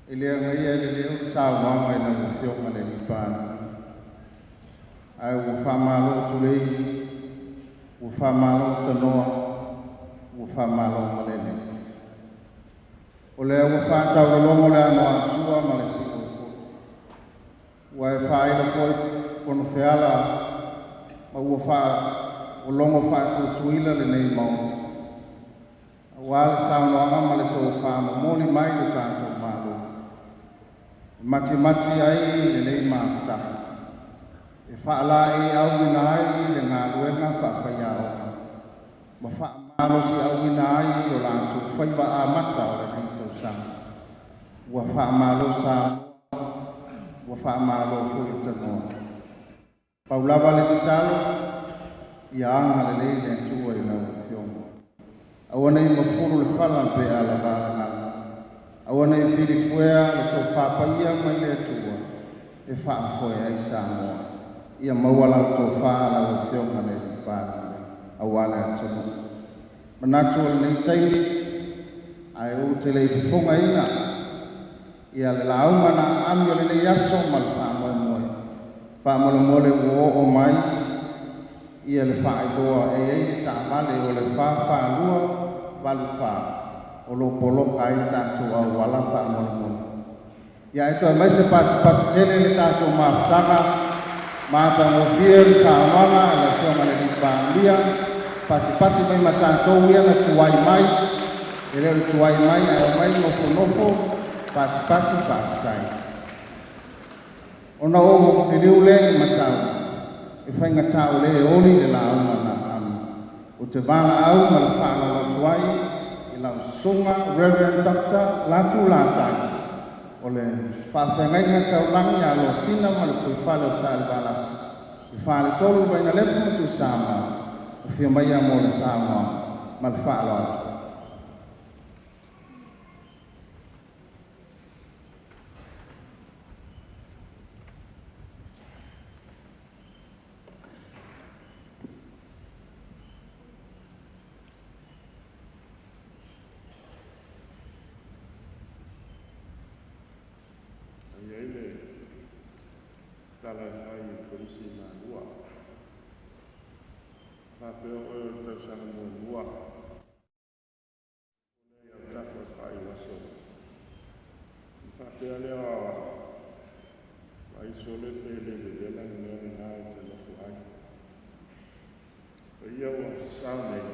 S3: E le agaia e le leo le saunoaga i lau Afioga i le Palemia. Ae ua faamalo tulei, ua faamalo tanoa, ua faamalo malele. O lea ua faataulologo le ano a Sua ma le Siuoifoto, ua e faailo foi ponofeala ma ua faalogo faatuatuila lenei Maota aua le saunoaga ma le tofa momoli mai le tatou Malo e matimati ai lenei mafutaga e faalaeiauina ai le galuega faafaiaoga ma faamalosiauina ai o latou faiva amata o lenei tausaga. Ua faamalo saunoa, ua faamalo foi tanoa. Pau lava le tatalo, ia agalelei le Atua i lau Afioga. Aua ne i mafulu le fala pe a lava le galu. Aua ne i filifuea le tofa paia mai le Atua e faafoe ai Samoa. Ia maua lau tofa lau Afioga le Palemia aua le atunuu. Manatu o lenei taimi, ae ou te le i fofogaina ia le lauga na aami o lenei aso ma le faamoemoe, faamolemole ua oo mai ia le faailoa e i ai le taavale o le 4284 o lo o poloka ai le tatou auala faamolemole. Ia ae toe mai se patupatu tele le tatou mafutaga matagofie le saunoaga a le Afioga i le Alii Palemia, patipati mai ma tatou ia na tuai mai, e le o le tuai mai ae omai nofonofo patipati faafetai. Ona ou liliu lea i matau, e faigata o lē e oli le lauga na aami. Ou te valaau ma le faaaloalo atu ai i lau susuga Reverend Dr. Latu Latai o le faafeagaiga taulagi a Alosina ma le Fuifale o Salevalasi i Faletolu, Vainalepa ma Tuisamau. Afio maia mo le saunoaga ma le faaaloalo.
S5: Ai ai le tala e fai i Kolisi Malua. Faapea oe o le tausaga muamua. O lea i autafa o le faaiuaso. Faapea lea o ai sole pe le vevela le mea lena e te nofo ai. So ia ua sao nei,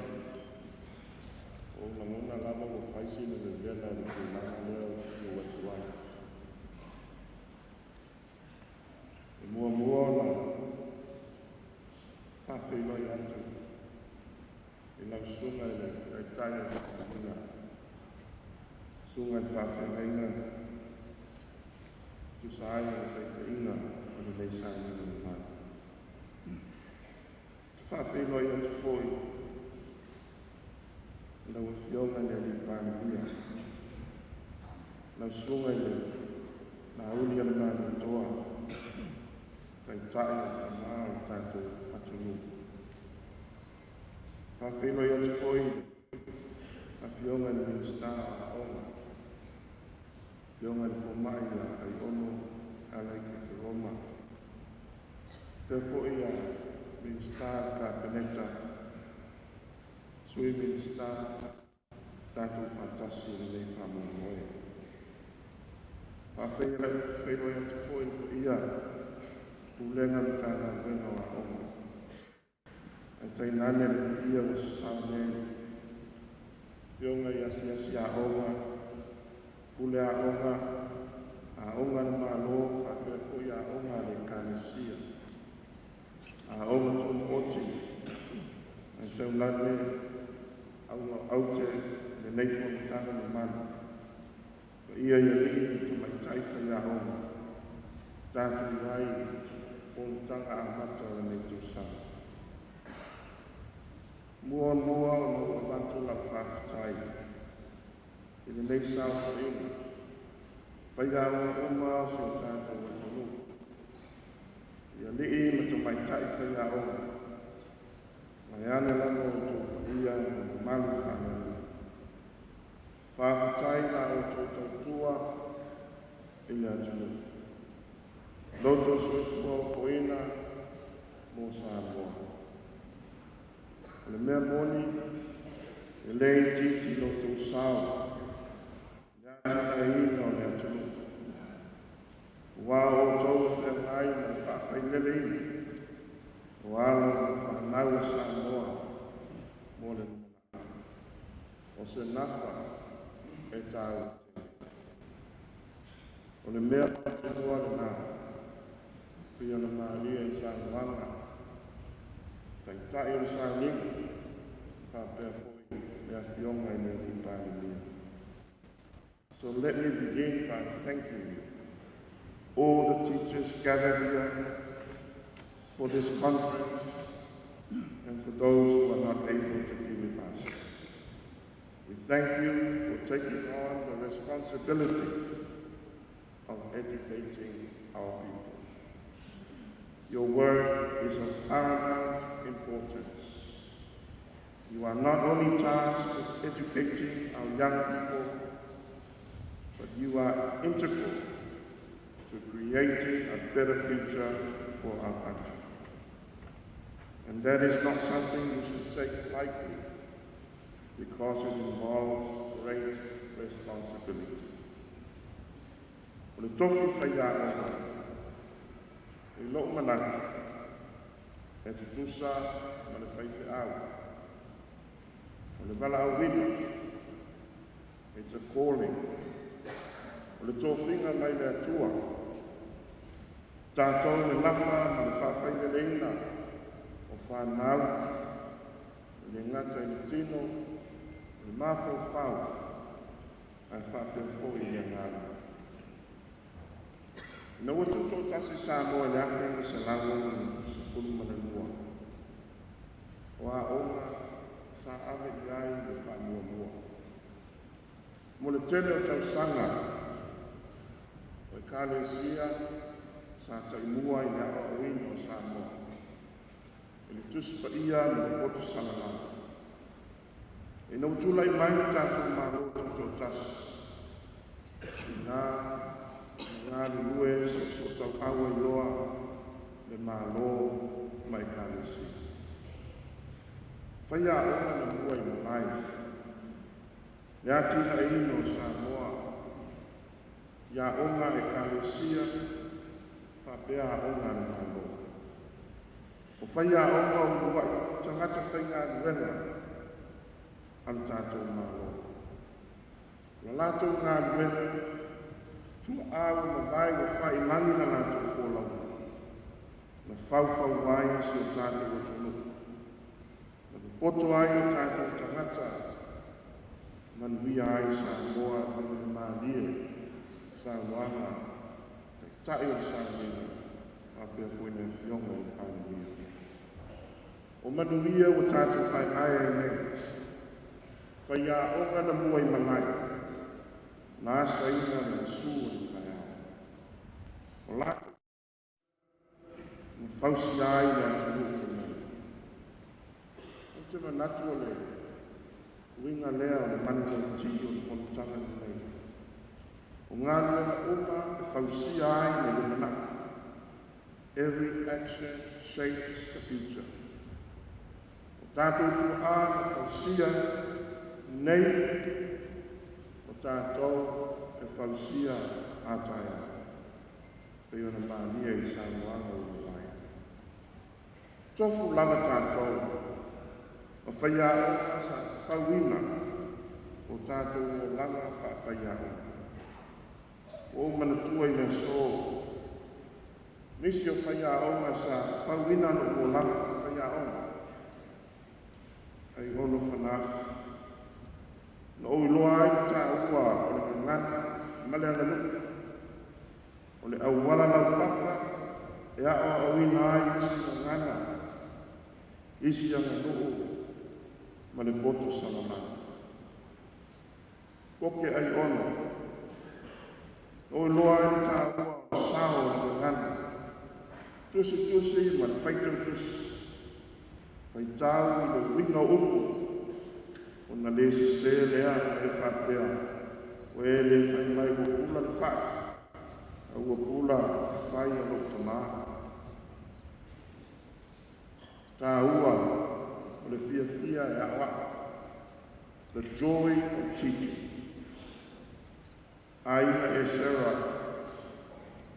S5: o lagona lava ua fai sina vevela o le tulaga lea o te tu atu ai. E muamua ona faafeiloai atu i lau susuga i le Taitai o le Paeaiga, susuga i le faafeagaiga, tusa ai o le taitaiga o lenei sauniga mamalu. Te faafeiloai atu foi i lau Afioga i le Alii Palemia, lau susuga i le Lauli a le Malietoa, Taitai o tama o le tatou atunuu. Faafeiloai atu foi i le Afioga i le Minisita o Aoga, Afioga i le Fomai ia Aiono Alai Roma. Faapea foi ia Minisita o le Kapeneta, Sui Minisita, tatou faatasi i lenei faamoemoe. Faafeiloai atu foi i le paia Pulega Matagaluega o Aoga. Ae tainane le paia ua sasao nei, afioga i asiasi aoga, pule aoga, aoga a le Malo, faapea foi aoga a le Ekalesia, aoga tumaoti, ae taulane auga aute lenei fonotaga mamalu. Paia i alii ma tamaitai faiaoga, tatou ai fonotaga amata o lenei tausaga. Muamua ona ou avatu lau faafetai i lenei saofaiga, faiaoga uma o si o tatou atunuu, i alii ma tamaitai faiaoga, vaeane lava outou paia ma mamalu faaleaganuu. Faafetai la outou tautua i le atunuu. Lo outou soifua ofoina mo Samoa. O le mea moni, e le itiiti lo outou sao i le atinaeina o le atunuu. Ua o outou e feagai ma le faafaileleina o alo ma fanau a Samoa mo le lumanai. O se nafa e taua tele. O le mea mautinoa lena, pei ona malie i saunoaga Taitai o le sauniga, faapea foi le Afioga i le Alii Palemia. So let me begin by thanking you, all the teachers gathered here for this conference and for those who are not able to be with us. We thank you for taking on the responsibility of educating our people. Your work is of paramount importance. You are not only tasked with educating our young people, but you are integral to creating a better future for our country. And that is not something you should take lightly because it involves great responsibility. O le tofi faiaoga, i lou manatu, e tutusa ma le faifeau. O le valaauina, it's a calling. O le tofiga mai le Atua. Tatou le nafa ma le faafaileleina o fanau, e le gata i le tino, o le mafaufau, ae faapea foi i le agaga. Ina ua tutoatasi Samoa i le 1962, o aoga sa ave i ai le faamuamua. Mo le tele o tausaga, o ekalesia sa taimua i le aoaoina o Samoa. I le Tusi Paia ma le poto salalau. Ina ua tulai mai le tatou Malo tutoatasi, ina galulue soosootaua ai loa le Malo ma ekalesia. Faiaoga na mua i malae, le atinaeina o Samoa, i aoga ekalesia, faapea aoga a le Malo. O faiaoga o uluai tagata faigaluega a le tatou Malo. O la latou galuega, tuaa ua mavae ua faailagi la latou folauga, na faufau ai si o tatou atunuu. Na popoto ai o tatou tagata, manuia ai Samoa i le malie saunoaga Taitai o le sauniga, faapea foi le Afioga i le Palemia. O manuia ua tatou paepae ai nei, faiaoga na mua i malae, na asaina le gasu o le taeao. O latou na fausia ai le atunuu lenei. Ou te manatu o le uiga lea o le manulauti o le fonotaga lenei. O galuega uma e fausia ai le lumanai. Every action shapes the future. O tatou tuaa na fausia nei, o tatou e fausia a taeao. Pei ona malie i saunoaga ua mavae. Tofu lava tatou, ma faiaoga sa fafauina o tatou olaga faafaiaoga. Ua ou manatua i le aso, nisi o faiaoga sa fafauina lou olaga faafaiaoga, ai ono fanafi. Na ou iloa ai le taua o le gagana ma le aganuu. O le auala laupapa e aoaoina ai isi gagana, isi aganuu ma le poto salamau. Poke ai ono. Na ou iloa ai le taua o le sao o le gagana. Tusi tusi ma le faitau tusi. Faitau i le uiga o upu. Ona le sese lea e faapea. O e le fai mai ua pula le fai. A ua pula e fai a lou tamā. Tāua o le fiafia e a'oa'o. The joy of teaching. Aiga e Sarah,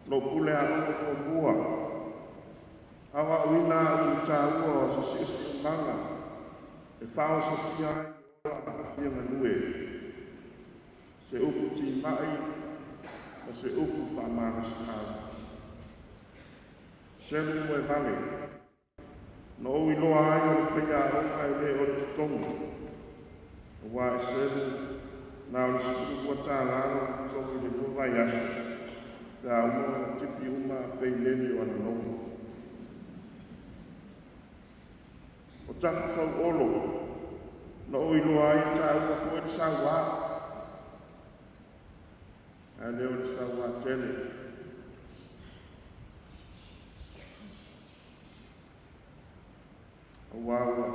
S5: lou pule a'oga muamua, aoaoina a'u i le tāua o se si'osi'omaga e faaosofia ai le ola ma fia galue. Se upu tima'i ma se upu faamalosi'au. Selu Moevale, na ou iloa ai o le faiaoga e lē o le totogi. Auā e Selu na o le $12 lou totogi i le 2 vaiaso pe a uma ona tipi uma peileni o ananogi. O Tafafauolo, na ou iloa ai e tāua foi le sauā. Ae le o le sauā tele. Auā ua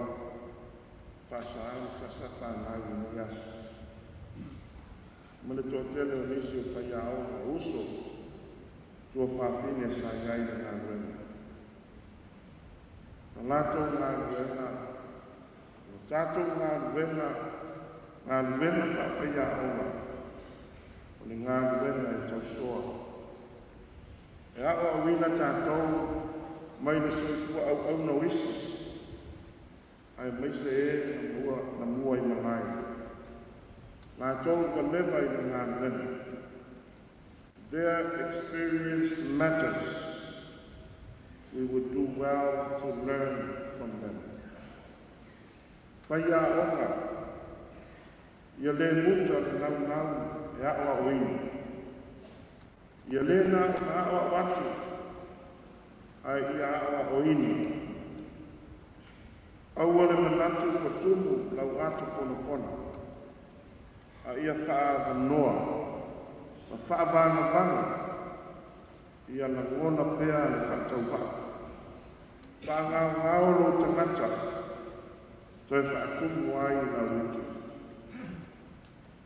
S5: faasā le sasa fanau i lenei aso. Ma le toatele o nisi o faiaoga uso tuafafine sa i ai i le galuega. Na latou galuega, o tatou galuega, galuega faafaiaoga, o le galuega e tausoa. E aoaoina tatou mai le soifua auauna o isi, aemaise e na mua i malae. Latou ua leva i le galuega. Their experience matters. We would do well to learn from them. Faiaoga, ia lē muta le naunau e aoaoina. Ia lē na ona aoao atu, ae ia aoaoina. Aua le manatu ua tumu lau ato ponapona. A ia faaavanoa ma faavagavaga ia lagona pea le faatauvaa. Faagaogao lou tagata toe faatumu ai lau ike.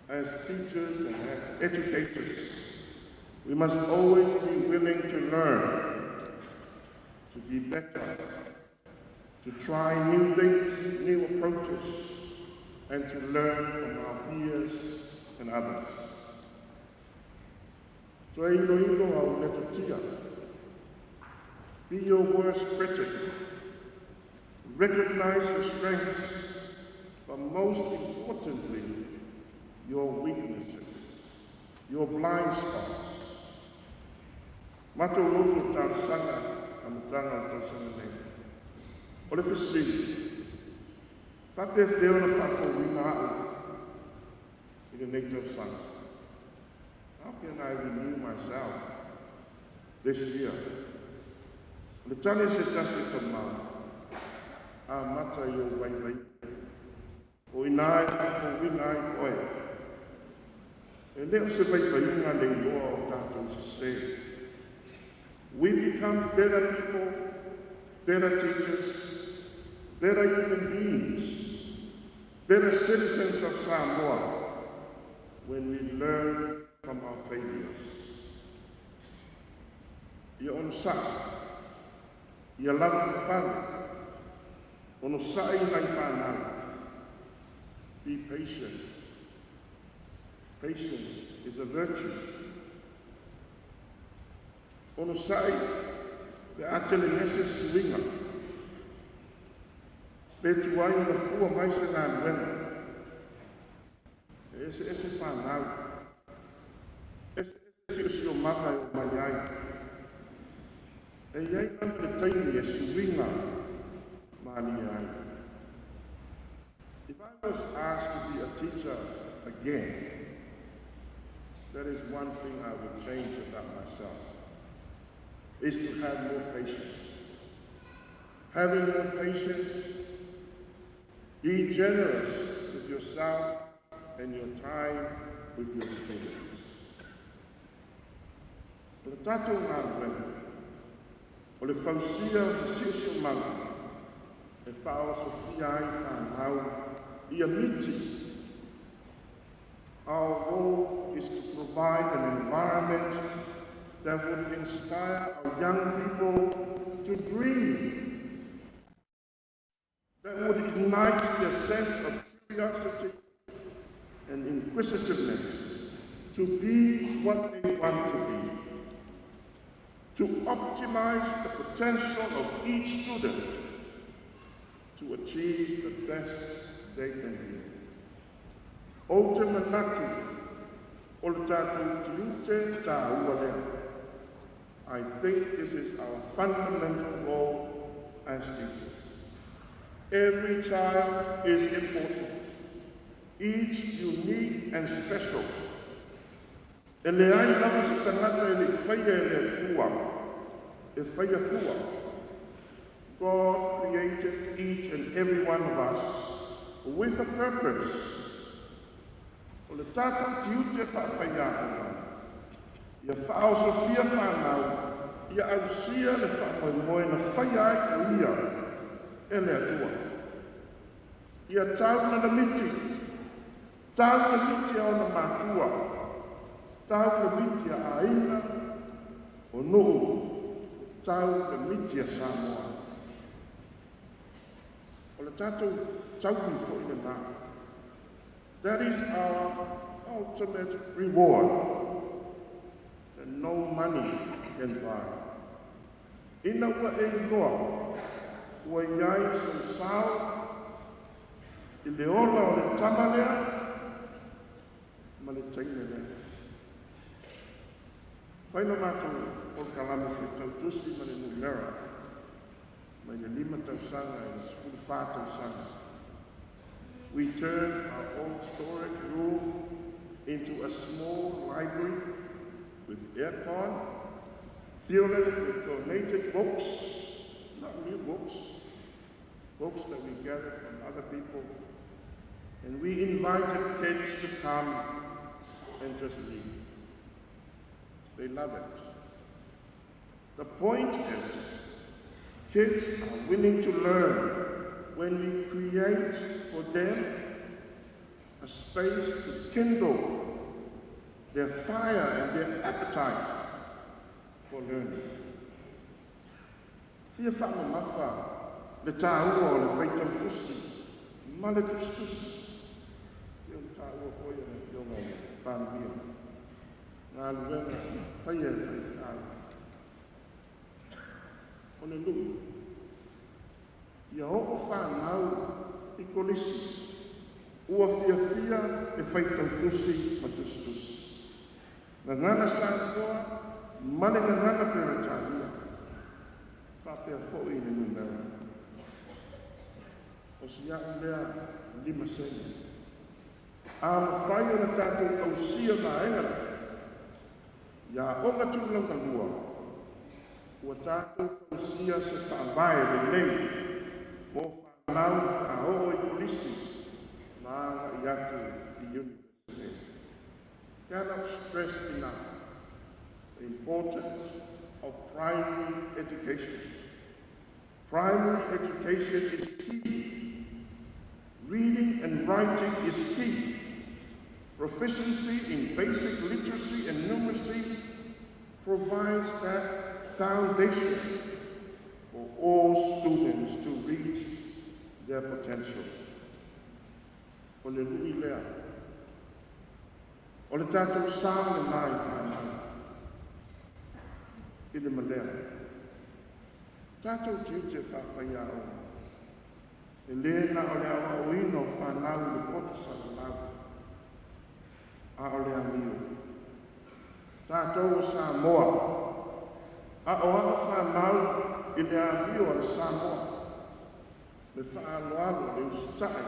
S5: As teachers and as educators, we must always be willing to learn, to be better, to try new things, new approaches, and to learn from our peers and others. Toe iloilo au metotia. Be your worst critic. Recognize your strengths, but most importantly, your weaknesses, your blind spots. Matou loto talosaga amataga o le tausaga nei. O le fesili, faapefea ona faafouina a'u i lenei tausaga? How can I renew myself this year? O le tali a se tasi o tamā, amata i ou vaivaiga. O i ina e faafouina ai oe. E le o se vaivaiga le iloa o tatou sesē. We become better people, better teachers, better human beings, better citizens of Samoa when we learn from our failures. Ia onosa'i, ia lavapapale, onosa'i i nai fanau. Be patient. Patience is a virtue. Onosa'i pe a telegese suiga. Pe tuai ona fua mai se galuega. E eseese fanau. Eseese siosiomaga e o mai ai. E i ai lava le taimi e suiga malie ai. If I was asked to be a teacher again, that is one thing I would change about myself, is to have more patience. Having more patience, be generous with yourself and your time with your students. O le tatou galuega, o le fausia o se siosiomaga e faaosofia ai fanau ia miti. Our role is to provide an environment that would inspire our young people to dream. sense of curiosity and inquisitiveness to be what they want to be, to optimize the potential of each student to achieve the best they can be. Ou te manatu o le tatou tiute tāua lea. I think this is our fundamental role as teachers. Every child is important, each unique and special. E leai lava se tagata e le'i faia e le Atua e faia fua. God created each and every one of us with a purpose. O le tatou tiute faafaiaoga, ia faaosofia fanau, ia ausia le faamoemoe na faia ai o ia e le Atua. Ia tau na lamiti, tau le miti a ona matua, tau le miti a aiga, o nuu, tau le miti a Samoa. O le tatou taui fo'i lenā. That is our ultimate reward that no money can buy. Ina ua e iloa, ua iai sou sao i le ola o le tama lea ma le teine lea. Fai le matou polokalame faitau tusi ma le numera mai le 5 tausaga i le 14 tausaga. We turned our old storage room into a small library with aircon, filled it with donated books, not new books, books that we gathered from other people. And we invited kids to come and just read. They love it. The point is, kids are willing to learn when we create for them a space to kindle their fire and their appetite for learning. Fia faamamafa le tāua o le faitau tusi, ma le tusitusi. Ia o le tāua foi o le afioga i le Palemia. Galuega faia e faifeau. O le lui, ia oo fanau i kolisi, ua fiafia e faitau tusi ma tusitusi. Gagana Samoa ma le gagana Peretania. Faapea foi i le numera. O si au lea 5 sene. A mafai ona tatou ausia vaega lea, i aoga tulaga lua, ua tatou fausia se faavae lelei mo fanau a oo i kolisi ma agai atu i university. Cannot stress enough the importance of primary education. Primary education is key. Reading and writing is key. Proficiency in basic literacy and numeracy provides that foundation for all students to reach their potential. O le lui lea. O le tatou sao lenā i fanau. I le malea. Tatou tiute faafaiaoga. E le na o le aoaoina o fanau i le poto salalau. A o le amio. Tatou o Samoa. A o ao fanau i le amio a le Samoa. Le faaaloalo, le usitai,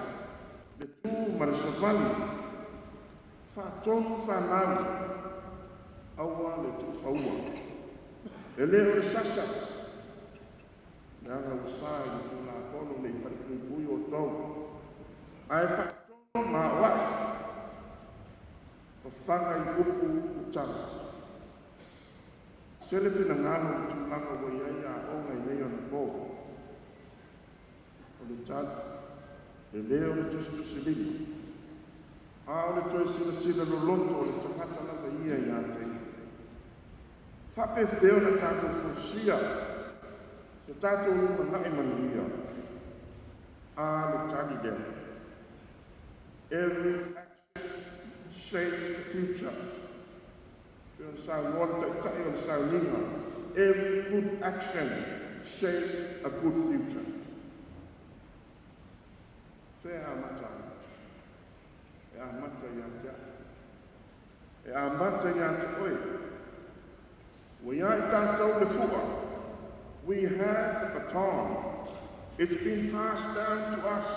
S5: le tu ma le savali. Faatonu fanau, aua le tuufaua. E le o le sasa. Leaga ua sa i le tulafono nei falepuipui outou. Ae faatonu ma aoai. Fafaga i upu o tala. Tele finagalo i tulaga ua i ai aoga i nei onapo. O le tali, e le o le tusitusilima. A o le toe silasila loloto o le tagata lava ia ia te ia. Faapefea ona tatou fausia se tatou lumanai manuia. A le tali lea. Every action shapes the future. Pei ona saunoa le taitai o le sauniga. Every good action shapes a good future. Fea amata ai? E amata ia te au. E amata ia te oe. Ua ia i tatou le fua. We have the baton. It's been passed down to us.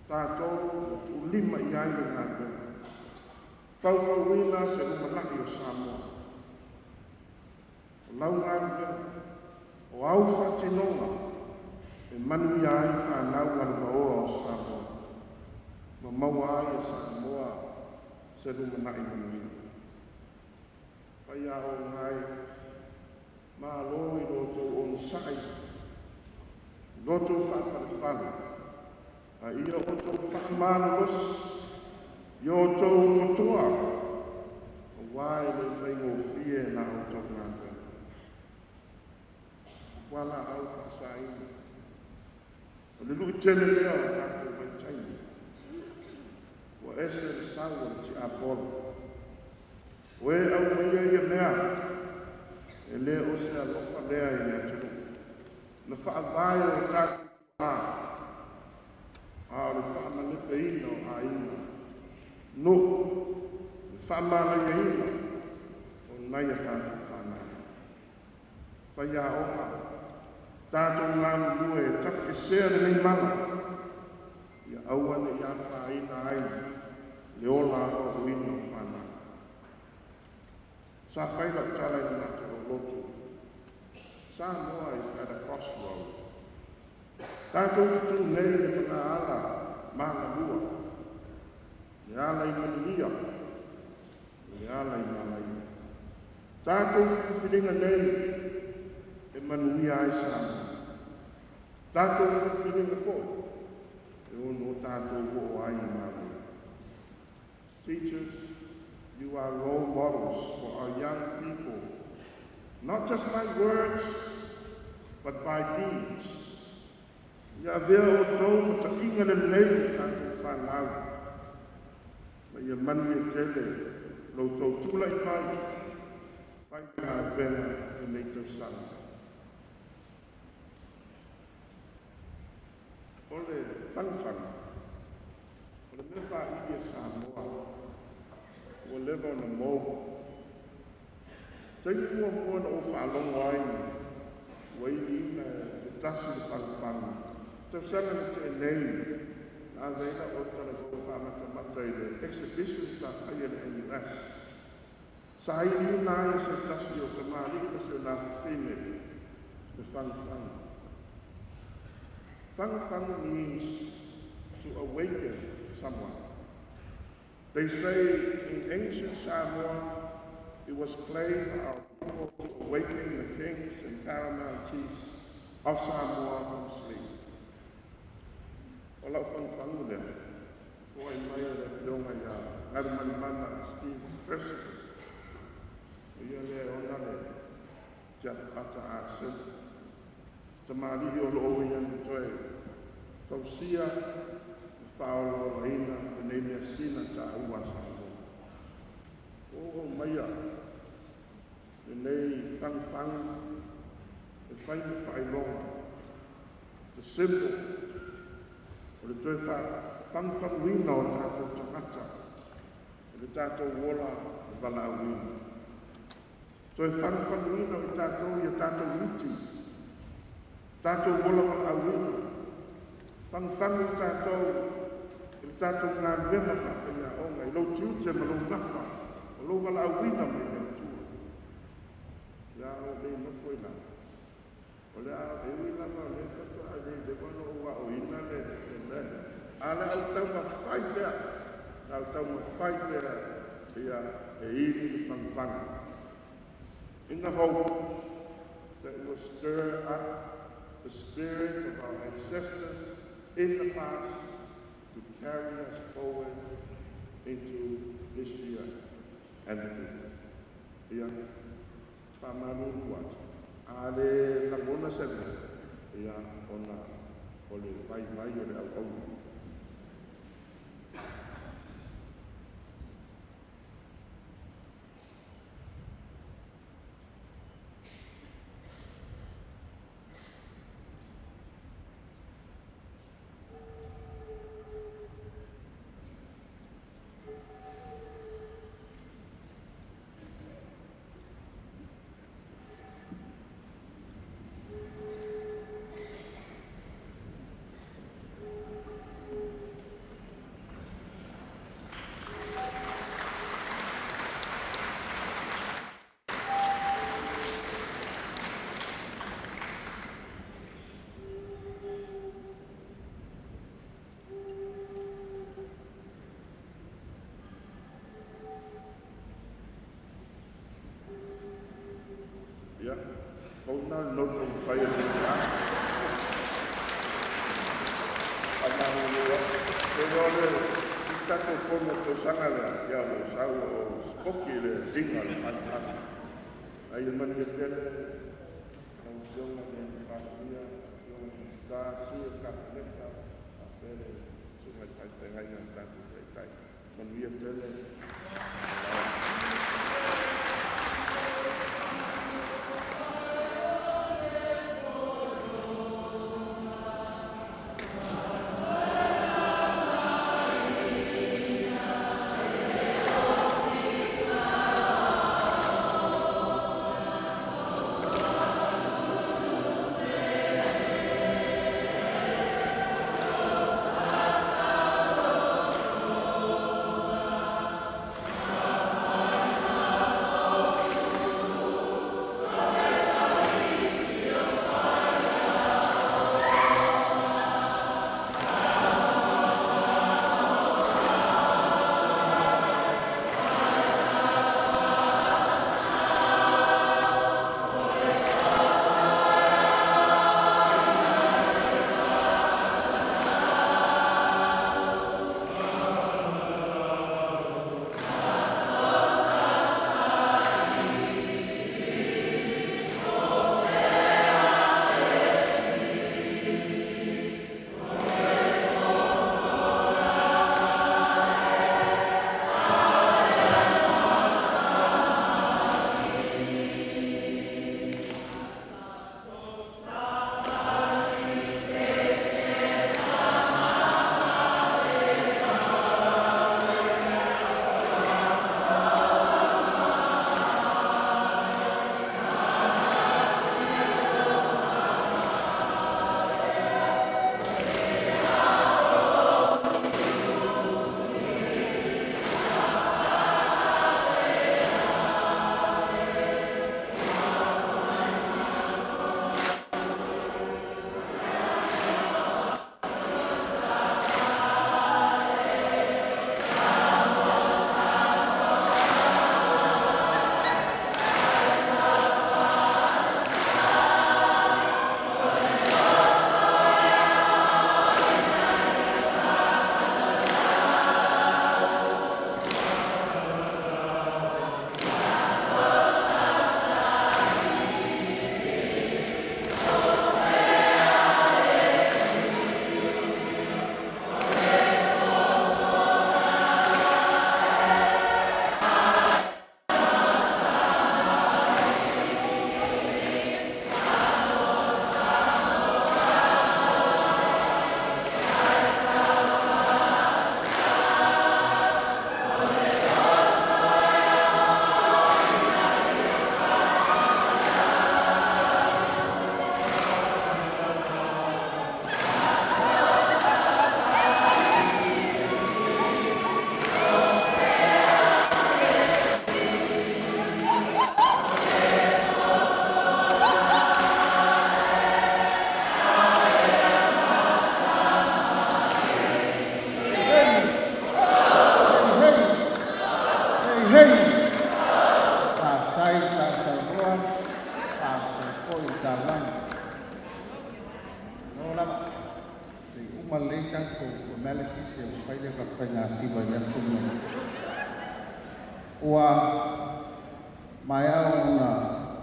S5: Tatou ua tuulima i ai le galuega. Faufauina se lumanai o Samoa. O lau galuega, o au faatinoga, e manuia ai fanau alumaoa o Samoa. Ma maua ai e Samoa se lumanai manuia. Faiaoga e, malo i lo outou onosai, lo outou faapalepale, a ia outou faamalolosi, i o outou totoa, auā e le faigofie la outou galuega. Fualaau faasaina. O le luitele lea o tatou vaitaimi. Ua ese le sau o le tiapolo. O e aumaia ia mea, e le o se alofa lea i le atunuu. Na faavae o tatou tuaa, a o le faamalepeina o aiga. Nuu, le faamalaiaina o nai a tatou fanau. Faiaoga, tatou galulue e tafesea lenei mala, ia aua ne i afaina ai le ola aoaoina o fanau. Sa fai lau tala i le matou lotu. Samoa is at a crossroad. Tatou tutu nei le magaala magalua. Le ala i manuia, le ala i malaia. Tatou filifiliga nei e manuia ai Samoa. Tatou filifiliga foi e ono tatou oo ai i malaia. Teachers, you are role models for our young people, not just by words, but by deeds. Ia avea outou ma taiga lelei i tatou fanau. Ma ia manuia tele lo outou tulai mai, fai galuega lenei tausaga. O le fagufagu, o le mea faili a Samoa, ua leva ona mou. Taimi muamua na ou faalogo ai, ua iliina e se tasi le fagufagu. Tausaga na tea nei, na ave ai lau talavou faamatamata i le exhibition sa faia le NUS. Sa iliina ai e se tasi o tamalii ma si ona fafine le fagufagu. Fagufagu means to awaken someone. They say in ancient Samoa, it was played by our people to awaken the kings and paramount chiefs of Samoa from sleep. O lau fagufagu lea, foai mai e le afioga ia Galumalemana Steve Percival. O ia lea e ona le tiapapata aseu. Tamalii o loo ia na toe fausia ma faaolaolaina lenei measina taua a Samoa. O maia lenei fagufagu e fai ma faailoga. The symbol o le toe fagufaguina o tatou tagata e le tatou ola e valaauina. Toe fagufaguina o i tatou ia tatou iti, tatou ola valaauina. Fagufagu i tatou i le tatou galuega faafaiaoga i lou tiute ma lou nafa o lou valaauina mai le Atua. Ia o lei nofo i lalo. O le a e ui lava o le faatoa lei leva ona ou aoina le mea lea. A le au taumafai pea, le au taumafai pea ia e ili le fagufagu. In the hope that it will stir up the spirit of our ancestors in the past to carry us forward into this year and the future. Ia, faamalulu atu. A le lagona se mea, ia, ona O le vaivai o le auauna. Ia, pau lena o le nota ua fai e le la. Faamalulu atu. E le o le tatou fono tausaga lea, ia o lo o sau o sipoki le liga o le manumanu. Ae ia manuia tele lau Afioga i le Palemia, Afioga i Minisita, Sui o le Kapeneta, faapea le Susuga i le Faifeagaiga a le tatou Taitai. Manuia tele.
S3: Hei, hei, faafetai sausaunoa, faafetai foi i saunoaga. Malo lava. Se i uma lelei tatou formalities ia ona fai lea o tatou faiga siva i le aso lenei. Ua maea ona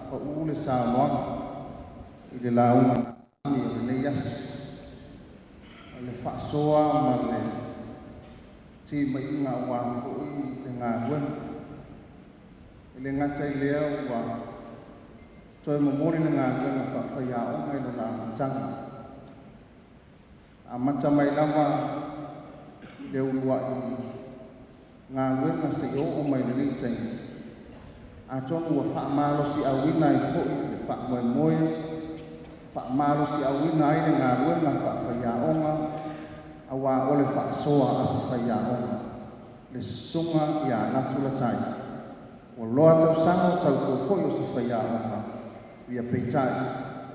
S3: pau le saunoaga i le lauga o lenei aso. Le faasoa ma le timaiga aua foi le galuega. E le gata i lea ua toe momoli le galuega faafaiaoga i lona amataga. Amata mai lava i le uluai galuega seia oo mai lenei taimi, atonu ua faamalosiauina ai foi le faamoemoe, faamalosiauina ai le galuega faafaiaoga auā o le faasoa a se faiaoga, le susuga ia Latu Latai. Ua loa tausaga o tautua foi o se faiaoga, ia peitai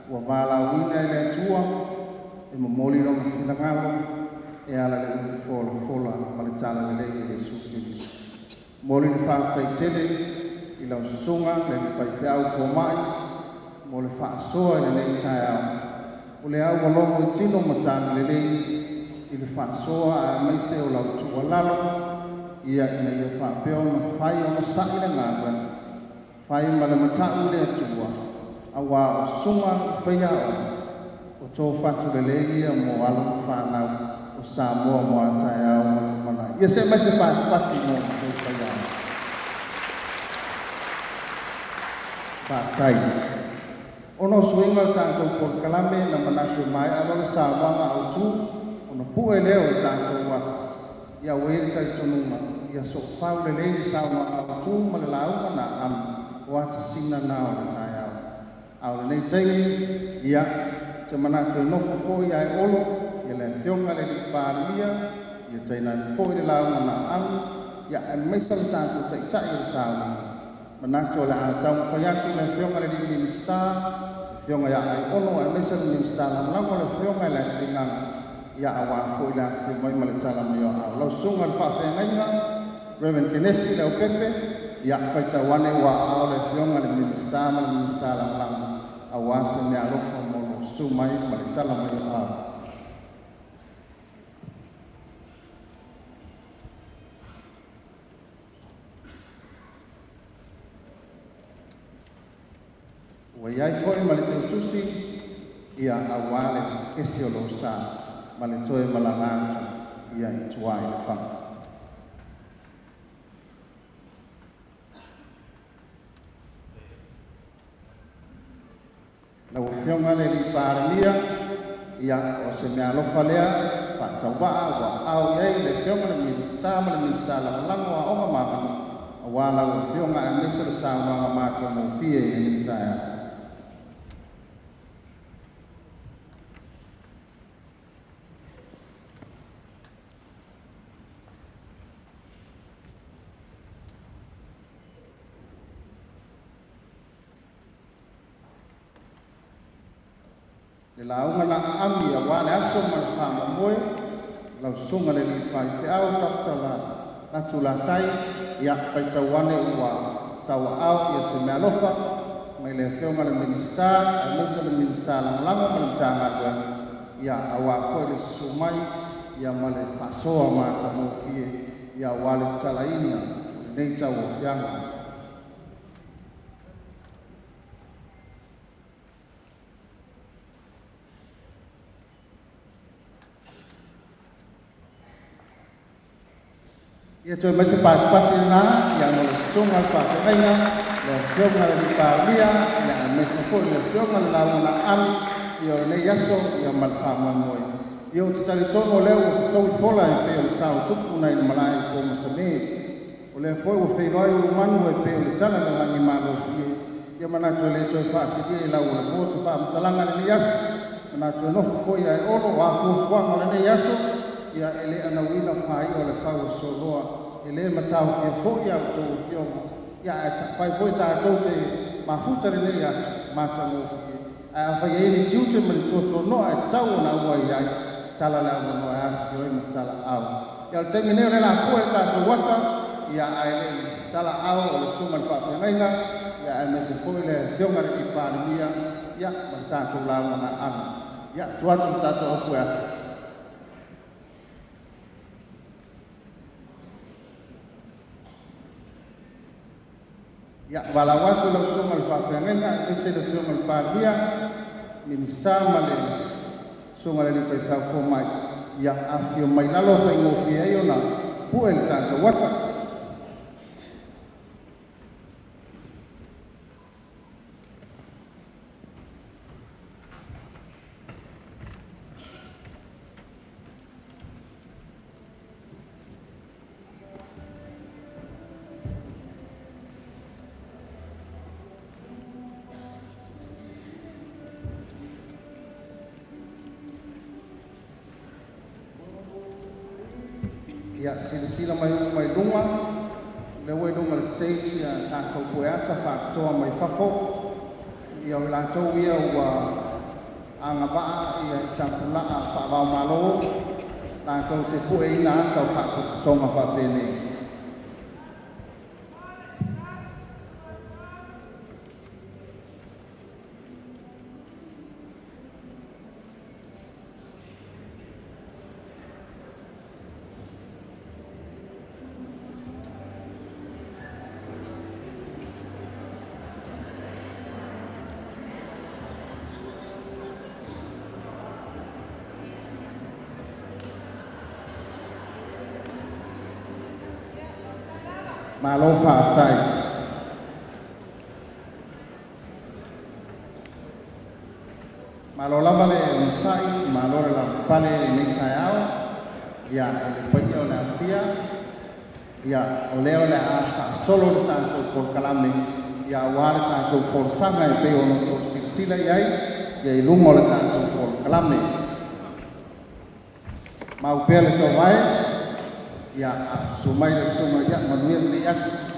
S3: ua valaauina e le Atua e momoli lona finagalo e ala i le upu folafola ma le talalelei e Iesu Keriso. Momoli le faafetai tele i lau susuga le faifeau fomai mo le faasoa i lenei taeao. O lea ua logo i tino ma tagalelei i le faasoa aemaise o lau tuualalo ia ina ia faapea ona fai ona sa'i le galuega, fai ma le mata'u i le Atua, auā o susuga i faiaoga o tofatu lelei ia mo alo ma fanau o Samoa mo a taeao ma le lumanai. Ia see mai se patipati mo outou faiaoga. Faafetai. Ona o suiga o le tatou polokalame, na manatu e maea loa le saunoaga autu ona pu'e lea o le tatou ata. Ia ua i ai le talitonuga ia soofau lelei le saunoaga autu ma le lauga na aami o atasina na o le taeao. A o lenei taimi, ia, ou te manatu e nofo foi ae olo ia le Afioga i le Alii Palemia, ia tainane foi le lauga na aami, ia aemaise le tatou Taitai o le sauniga. Manatu o le a taumafai atu le Afioga i le Alii Minisita, le Afioga ia Aiono, aemaise le Minisita Lagolago, le Afioga i le Atigaga, ia auā foi le afifio mai ma le tala mai o aao. Lau Susuga i le Faafeagaiga, Reverend Keneti Leaupepe, ia faitau ane ua aao le Afioga i le Minisita ma le Minisita Lagolago auā se meaalofa mo lou susu mai ma le tala mai o aao. Ua i ai foi ma le teutusi ia auā le ese o lou sa ma le toe malaga atu ia i tua i Lefaga. Lau Afioga i le Alii Palemia, ia o se meaalofa lea faatauvaa ua aao i ai le Afioga i le Minisita ma le Minisita Lagolago o Aoga ma Aganuu auā lau Afioga aemaise le saunoaga matagofie i lenei taeao. Le lauga na aami auā le aso ma le faamoemoe, lau Susuga i le Alii Faifeau Dr. Latu Latai, ia faitau ane ua tauaao ia se meaalofa mai le Afioga i le Minisita aemaise le Minisita Lagolago ma le Matagaluega ia auā foi le susu mai ia ma le faasoa matagofie ia auā le tatalaina o lenei tauaofiaga. Ia toe mai se patipati lena ia mo le susuga i le faafeagaiga, le Afioga i le Alii Palemia, ia aemaise foi le Afioga i le lauga na aami ia o lenei aso ia ma le faamoemoe. Ia ou te talitonu o lea ua fetaui fola e pei o le sao tupu nai le malae i Pomasame. O lea foi ua feiloai ulumanu e pei o le tala i le lagi malofie. Ia manatu e le toe faasilia i lau o le po se faamatalaga i lenei aso. Manatu e nofo foi ae olo o a fuafuaga o lenei aso, ia e le anauina faai'a o le fau o soloa, e le mataofia foi a outou afioga, ia ae fai foi tatou te mafuta lenei aso matagofie. Ae afai e i ai le tiute ma le tuatuano'a e tatau ona auai ai, tala le avanoa e afifio ai ma tala aao. Ia o le taimi nei o lea o le a pue le tatou ata, ia ae le i tala aao o le Susuga i le Faafeagaiga, ia aemaise foi le Afioga i le Alii Palemia, ia ma le tatou lauga na aami. Ia, tuu atu i le tatou au pue ata. Ia, valaau atu i lau Susuga i le Faafeagaiga aemaise le Afioga i le Palemia, Minisita ma le Susuga i le Alii Faifeau Fomai, Ia afifio mai lalo e faigofie ai ona pue le tatou ata. Ia silasila mai uma i luga, lea ua i luga o le stage ia tatou pueata faapitoa mai fafo. Ia o i latou ia ua agavaa ia i tapulaa faava-o-Malo latou te pueina ata o faalapotopotoga faapenei. Malo faafetai. Malo lava le onosai, malo le lavapapale i lenei taeao. Ia, i le paia o le aofia, ia, o lea o le a faasolo le tatou polokalame, ia aua le tatou folasaga e pei ona outou silasila i ai, ia i luga o le tatou polokalame. Mau pea le tauvae, ia, a o susu mai le susuga, ia manuia lenei aso.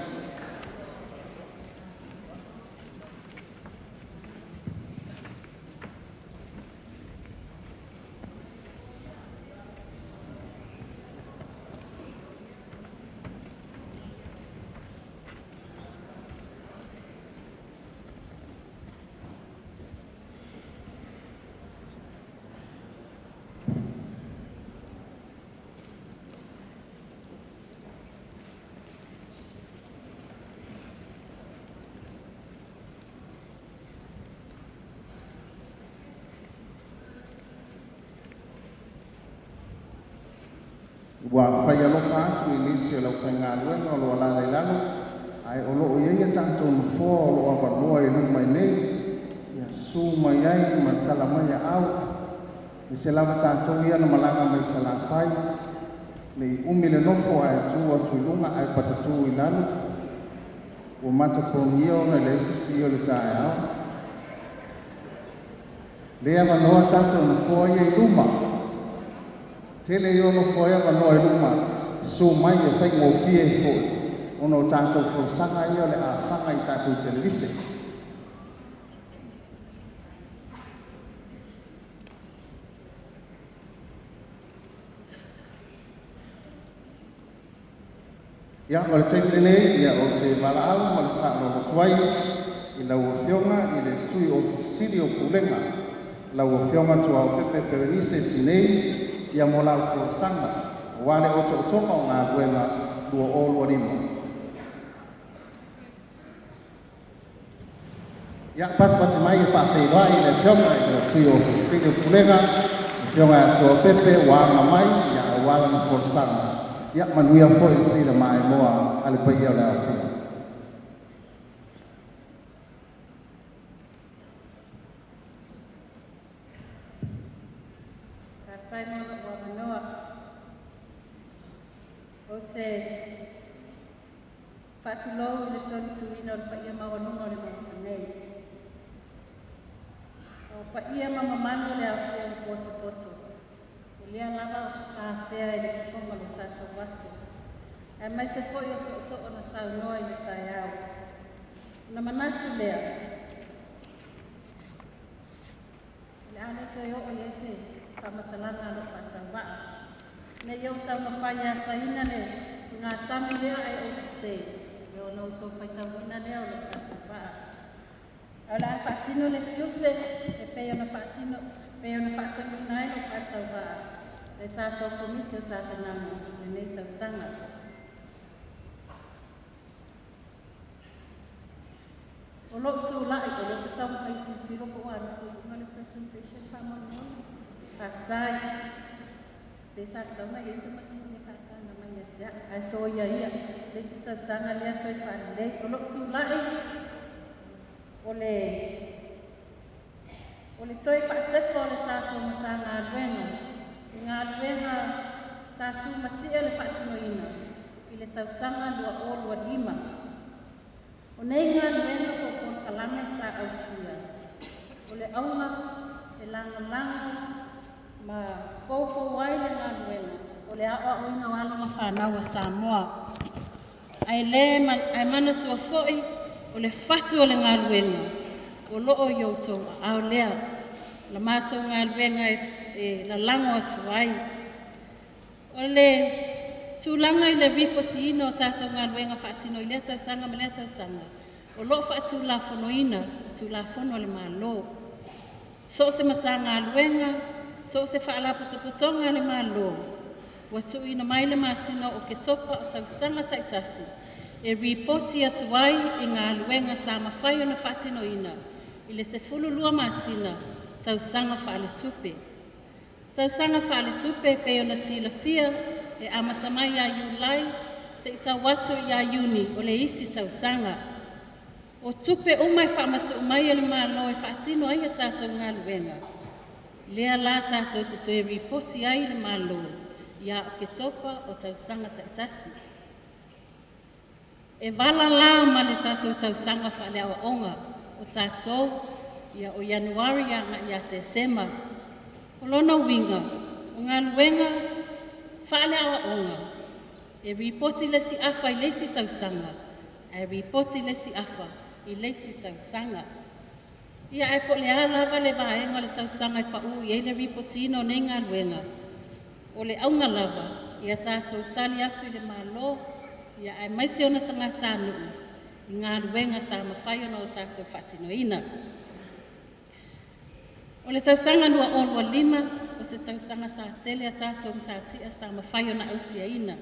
S3: Ua fai alofa atu i nisi o le aufaigaluega o lo o alaala i lalo, ae o lo o i ai a tatou nofoa o lo o avanoa i luma i inei. Ia susu mai ai ma tala mai aau, aemaise lava tatou ia na malaga mai Salafai, ne i umi le nofo ae tu atu i luga ae patatu i lalo, ua matapogia ona e leai se sii o le taeao. Lea avanoa tatou nofoa ia i luma. Tele ia o nofoa e avanoa i luma, susu mai e faigofie ai foi ona o tatou folasaga ia o le a faga i tatou televise. Ia, o le taimi lenei, ia, ou te valaau ma le faaaloalo atu ai i lau Afioga i le Sui Ofisa Sili o Pulega, lau Afioga Tuaopepe Perenise Tinei, ia mo lau folasaga aua le otootoga o galuega 2025. Ia, patupatu mai e faafeiloai le Afioga i le Sui Ofisa Sili o Pulega, le Afioga ia Tuaopepe ua aga mai ia aua lana folasaga. Ia manuia foi le sila maimoa a le paia o le aofia.
S6: Faafetai mo lou avanoa. Ou te faatulou i le solituina o le paia maualuga o le Maota nei. O paia ma mamalu o le aofia o le potopoto, o lea lava sa afea i le fofoga o le tatou aso, aemaise foi o tootoo na saunoa i le taeao. Ona manatu lea, o le a le toe oo i ai se faamatalaga a lou faatauvaa. Ne i ou taumafai e asaina le tugasami lea ae ou sese, ia ona outou faitauina lea o lou faatauvaa. Ae o le a faatino le tiute e pei ona faatino, pei ona faatonuina ai lou faatauvaa le tatou Komiti o Tapenaga i lenei tausaga. O lou tulai, o lea ou te taumafai e tilotilo po o ua alu i luga le presentation faamolemole. Faafetai. Pe sa tatau ona i ai se masini e faasaga mai ia te a'u, ae soia ia le isi tausaga lea toe faalelei. O lo'u tula'i o le o le toe faatepa o le tatou Matagaluega i galuega sa tumatie le faatinoina i le tausaga 2025. O nei galuega po o polokalame sa ausia, o le auga e lagolago ma poupou ai le galuega o le aoaoina o alo ma fanau a Samoa. Ae le ae manatua foi o le fatu o le galuega o loo i outou aao lea. La matou galuega e lalago atu ai. O le tulaga i le ripotiina o tatou galuega faatino i lea tausaga ma lea tausaga, o loo faatulafonoina i Tulafono a le Malo. So o se Matagaluega, so o se Faalapotopotoga a le Malo ua tuuina mai le masina o Oketopa o tausaga taitasi e ripoti atu ai i galuega sa mafai ona faatinoina i le 12 masina tausaga faaletupe. Tausaga faaletupe e pei ona silafia e amata mai ia Iulai seia tau atu ia Iuni o le isi tausaga. O tupe uma e faamatuu mai e le Malo e faatino ai a tatou galuega, lea la tatou te toe ripoti ai i le Malo ia Oketopa o tausaga taitasi. E vala la ma le tatou tausaga faaleaoaoga o tatou ia o Ianuari agai ia Tesema. O lona uiga, o galuega faaleaoaoga e ripoti le isi afa i le isi tausaga ae ripoti le isi afa i le isi tausaga. Ia ae po o le a lava le vaega o le tausaga e pau i ai le ripotiina o nei galuega, o le auga lava ia tatou tali atu i le Malo ia aemaise ona tagatanuu i galuega sa mafai ona o tatou faatinoina. O le tausaga 2025, o se tausaga sa tele a tatou matatia sa mafai ona ausiaina.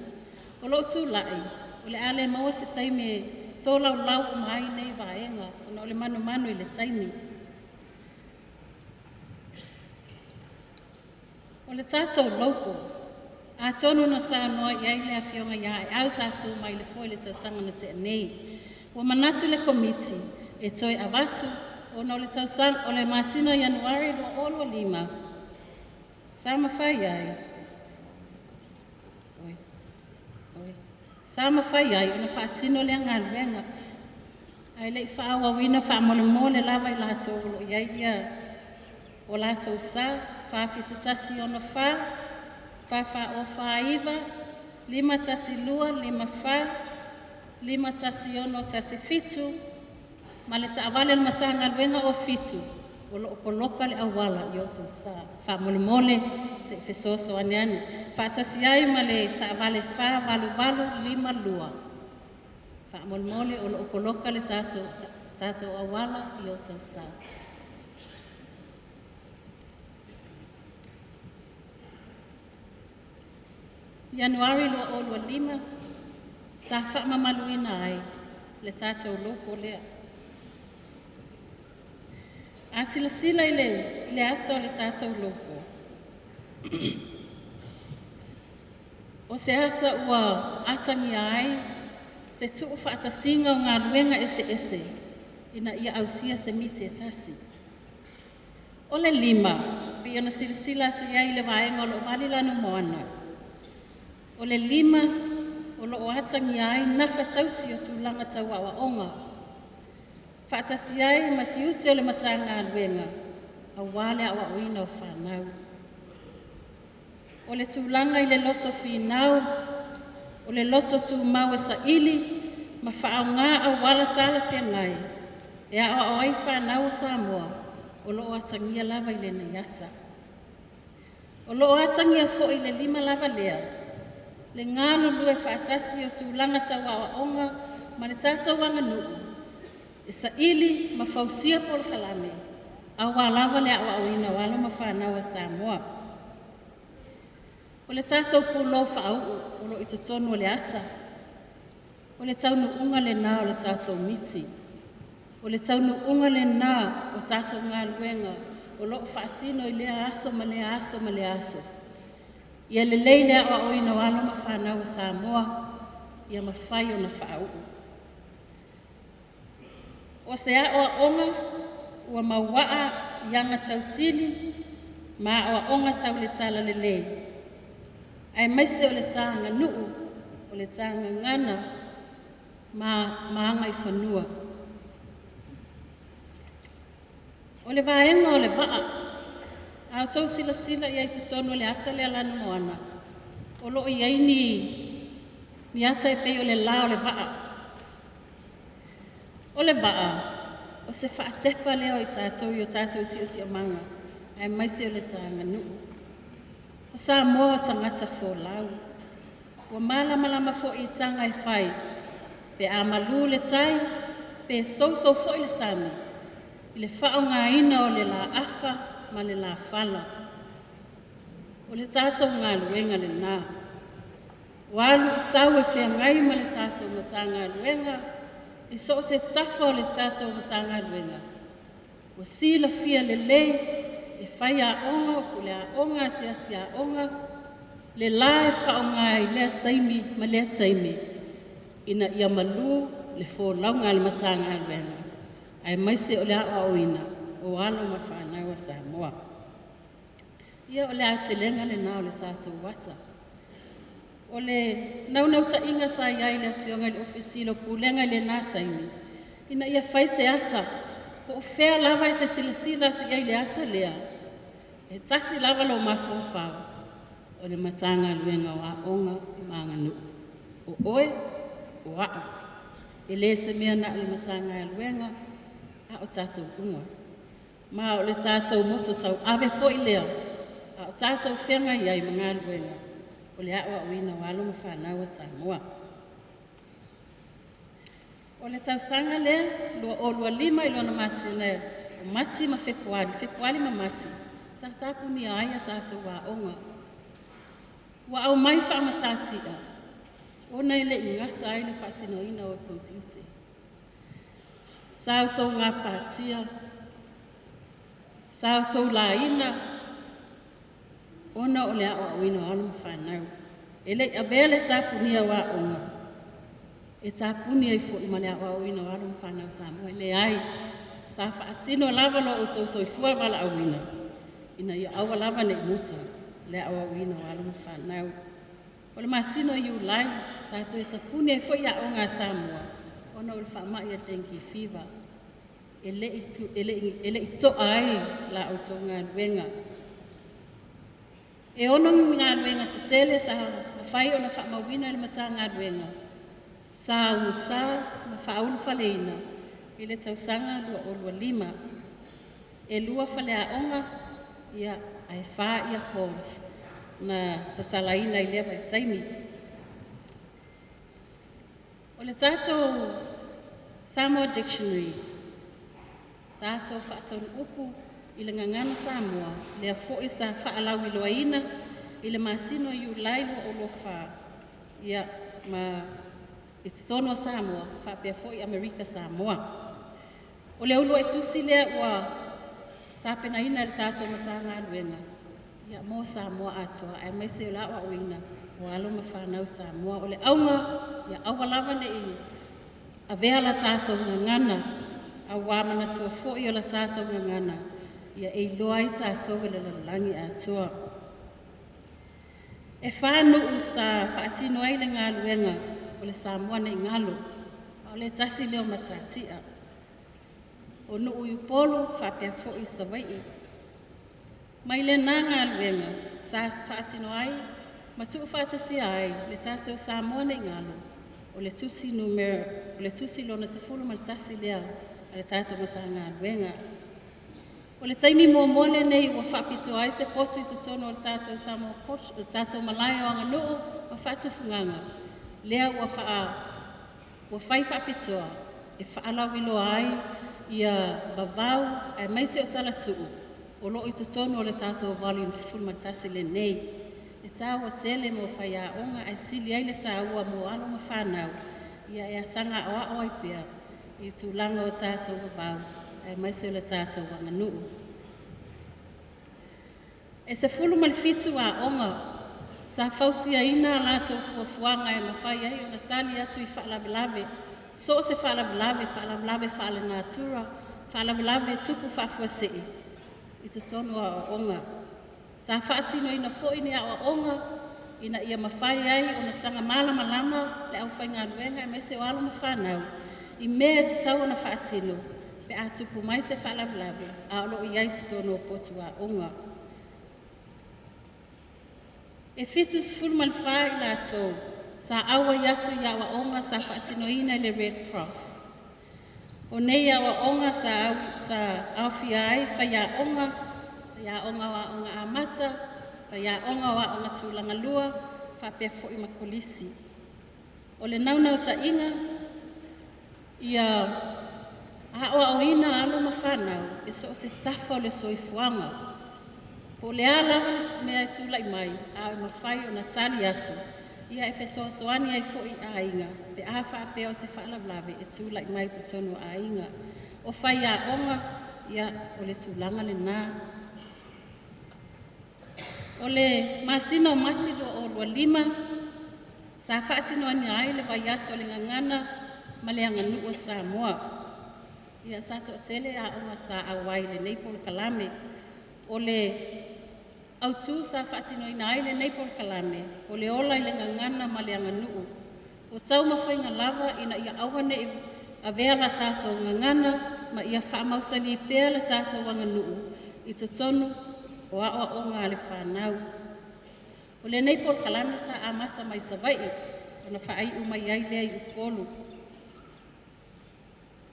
S6: O lou tulai, o le a le maua se taimi e tolaulau uma ai nei vaega ona o le manumanu i le taimi. O le tatou logo, atonu na saunoa i ai le afioga ia Aeau sa tu mai i le foe i le tausaga na tea nei. Ua manatu le Komiti e toe avatu ona o le tausaga o le masina o Ianuari 2025 sa mafai ai sa mafai ai ona faatino lea galuega ae le i faaauauina faamolemole lava i latou o lo o i ai ia o latou sa 47164 4449 512 54 51617 ma le taavale a le Matagaluega o 7 o lo o poloka le auala i outou sa. Faamolemole se i fesoasoani ane. Faatasi ai ma le taavale 48852. Faamolemole o lo o poloka le tatou auala i outou sa. Ianuari 2025 sa faamamaluina ai le tatou logo lea. A silasila i le ata o le tatou logo, o se ata ua atagia ai se tuufaatasiga o galuega eseese ina ia ausia se miti e tasi. O le lima, pei ona silasila atu i ai i le vaega o lo o vali lana moana, o le lima o lo o atagia ai gafatausi o tulaga tau aoaoga, faatasi ai ma tiute o le Matagaluega aua le aoaoina o fanau. O le tulaga i le loto finau, o le loto tumau e saili ma faaaoga auala talafeagai e aoao ai fanau a Samoa o lo o atagia lava i lenei ata. O lo o atagia foi le lima lava lea, le galulue faatasi o tulaga tau aoaoga ma le tatou aganuu e saili ma fausia polokalame aua lava le aoaoina o alo ma fanau a Samoa. O le tatou pulou faauu o lo o i totonu o le ata, o le taunuuga lena o le tatou miti. O le taunuuga lena o tatou galuega o lo o faatino i lea aso ma lea aso ma lea aso. Ia lelei le aoaoina o alo ma fanau a Samoa, ia mafai ona faauu. O se aoaoga ua mauaa i aga tausili ma aoaoga tau le talalelei, aemaise o le ta aganuu, o le ta gagana ma agaifanua. O le vaega o le vaa, a outou silasila i ai i totonu o le ata lea lanumoana, o lo o i ai ni ata e pei o le la o le vaa. O le vaa, o se faatepa lea o i tatou i o tatou siosiomaga, aemaise o le ta aganuu. O Samoa o tagata folau, ua malamalama foi i taga e fai pe a malu le tai, pe sousou foi le sami, i le faaaogaina o le laafa ma le lafala. O le tatou galuega lena. Ua luitau e feagai ma le tatou Matagaluega i so o se tafa o le tatou Matagaluega, ua silafia lelei e faiaoga, o puleaoga, asiasi aoga, le la e faaaoga i lea taimi ma lea taimi ina ia malu le folauga a le Matagaluega aemaise o le aoaoina o alo ma fanau a Samoa. Ia o le aotelega lena o le tatou ata. O le naunautaiga sa i ai i le Afioga i le Ofisa Sili o Pulega i lena taimi, ina ia fai se ata po o fea lava e te silasila atu i ai i le ata lea, e tasi lava lou mafaufau, o le Matagaluega o Aoga ma Aganuu. O oe, o au. E le o se mea na o le Matagaluega, a o tatou uma. Ma o le tatou motu tauave foi lea a o tatou feagai ai ma galuega o le aoaoina o alo ma fanau a Samoa. O le tausaga lea 2025 i lona masina o Mati ma Fepuari, Fepuari ma Mati, sa tapunia ai a tatou aoga. Ua aumai faamataati'a ona e le i gata ai le faatinoina o outou tiute. Sa outou gapatia, sa outou laina ona o le aoaoina o alo ma fanau. E le i avea le tapunia o aoga e tapuni ai foi ma le aoaoina o alo ma fanau a Samoa. E leai, sa faatino lava lo outou soifua valaauina ina ia aua lava ne i muta le aoaoina o alo ma fanau. O le masina o Iulai sa toe tapuni ai foi aoga a Samoa ona o le faamai o le dengue fever. E le i to'a ai la outou galuega. E 6 ni galuega tetele sa mafai ona faamauina e le Matagaluega sa umusa ma faaulufaleina i le tausaga 2025. E 2 faleaoga, ia, ae 4 halls na tatalaina i lea vaitaimi. O le tatou Samoa Dictionary, tatou faatonu upu i le Gagana Samoa, lea foi sa faalauiloaina i le masina o Iulai 2024, ia, ma i totonu o Samoa faapea foi Amerika Samoa. O le uluai tusi lea ua tapenaina e le tatou Matagaluega ia mo Samoa atoa aemaise o le aoaoina o alo ma fanau Samoa. O le auga, ia aua lava ne i avea la tatou gagana, aua manatua foi o la tatou gagana, ia e iloa ai tatou e le lalolagi atoa. E 4 nuu sa faatino ai le galuega o le Samoa nei galo, a o le tasi lea o matatia. O nuu i Upolu faapea foi Savaii. Mai lena galuega sa faatino ai ma tuufaatasia ai le tatou Samoa nei galo, o le tusi numera, o le tusi lona 11 lea a le tatou Matagaluega. O le taimi muamua lenei ua faapitoa ai se potu i totonu o le tatou Samoa Culture, o le tatou Malae o Aganuu ma Faatufugaga, lea ua fai faapitoa e faalauiloa ai ia vavau aemaise o talatuu o lo o i totonu o le tatou Volume 11 lenei. E taua tele mo faiaoga ae sili ai le taua mo alo ma fanau ia e saga aoao ai pea i tulaga o tatou vavau aemaise o le tatou aganuu. E 17 aoga Sa fausiaina a latou fuafuaga e mafai ai ona tali atu i faalavelave, so o se faalavelave, faalavelave faalenatura, faalavelave e tupu faafuasei i totonu o aoaoga. Sa faatinoina foi ni aoaoga ina ia mafai ai ona saga malamalama le aufaigaluega aemaise o alo ma fanau i mea e tatau ona faatino pe a tupu mai se faalavelave a o lo o i ai i totonu o potu aoga. E 74 i latou sa auai atu i aoaoga sa faatinoina e le Red Cross. O nei aoaoga sa aofia ai faiaoga, faiaoga o aoga amata, faiaoga o aoga tulaga lua, faapea foi ma kolisi. O le naunautaiga ia aoaoina alo ma fanau i so o se tafa o le soifuaga. Po o le a lava le mea e tulai mai, a ua mafai ona tali atu, ia e fesoasoani ai foi i aiga pe a faapea o se faalavelave e tulai mai totonu o aiga. O faiaoga, ia o le tulaga lena. O le masina o Mati 2025, sa faatinoina ai le vaiaso o le Gagana ma le Aganuu a Samoa. Ia sa toatele aoga sa auai i lenei polokalame. O le autu sa faatinoina ai lenei polokalame, o le ola i le gagana ma le aganuu. O taumafaiga lava ina ia aua ne i avea la tatou gagana ma ia faamausali pea le tatou aganuu i totonu o aoaoga a le fanau. O lenei polokalame sa amata mai Savaii ona faaiu mai ai lea i Upolu.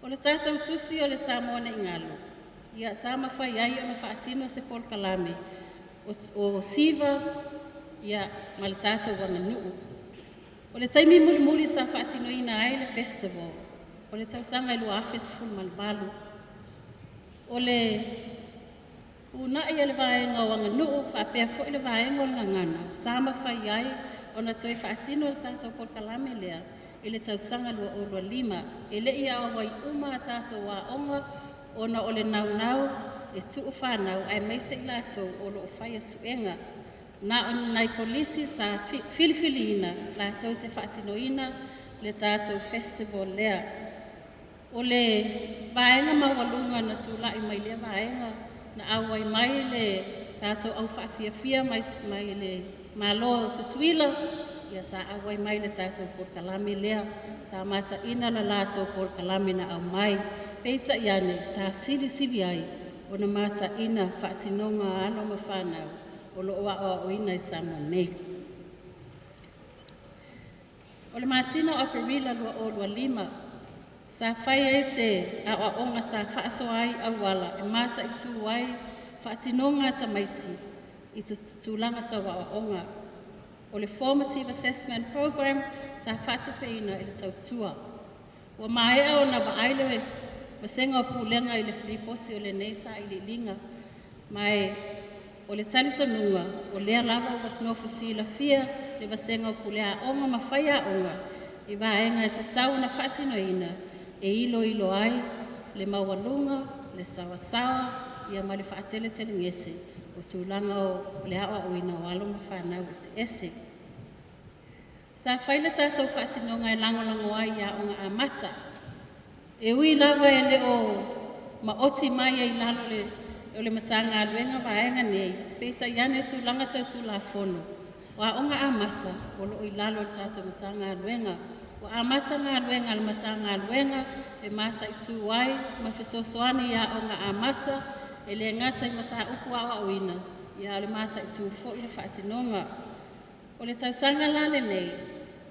S6: O le tatou tusi o le Samoa nei galo, ia sa mafai ai ona faatino se polokalame o siva ia ma le tatou aganuu. O le taimi mulimuli sa faatinoina ai le festival, o le tausaga e 2018. O le uunai a le vaega o aganuu faapea foi le vaega o le gagana, sa mafai ai ona toe faatino le tatou polokalame lea i le tausaga 2025. E le i auai uma a tatou aoga ona o le naunau e tuu fanau aemaise i latou o lo o faia suega. Na o ni nai kolisi sa filifiliina latou te faatinoina le tatou festival lea. O le vaega maualuga na tulai mai lea vaega, na auai mai le tatou au faafiafia mai le Malo o Tutuila, ia sa auai mai le tatou polokalame lea, sa mataina le latou polokalame na aumai. Peitai ane, sa silisili ai ona mataina faatinoga a alo ma fanau o lo o aoaoina i Samoa nei. O le masina o Aperila 2025, sa fai ai se aoaoga sa faasoa ai auala e mataitu ai faatinoga a tamaiti i tulaga tau aoaoga. O le Formative Assessment Program sa faatupeina e le tautua. Ua maea ona vaai le vasega o pulega i le lipoti o lenei sailiiliga, ma o le talitonuga o lea lava ua nofo silafia le vasega o puleaoga ma faiaoga i vaega e tatau ona faatinoina e iloilo ai le maualuga, le saoasaoa ia ma le faateletelegese o tulaga o le aoaoina o alo ma fanau eseese. Sa fai le tatou faatinoga e lagolago ai i aoga amata. E ui lava e le o maoti mai ai i lalo o le Matagaluega vaega nei, peitai ane tulaga tau Tulafono, o aoga amata o lo o i lalo o le tatou Matagaluega. Ua amata galuega a le Matagaluega e mataitu ai ma fesoasoani i aoga amata e le gata i mataupu aoaoina, ia a o le mataitu foi le faatinoga. O le tausaga la lenei,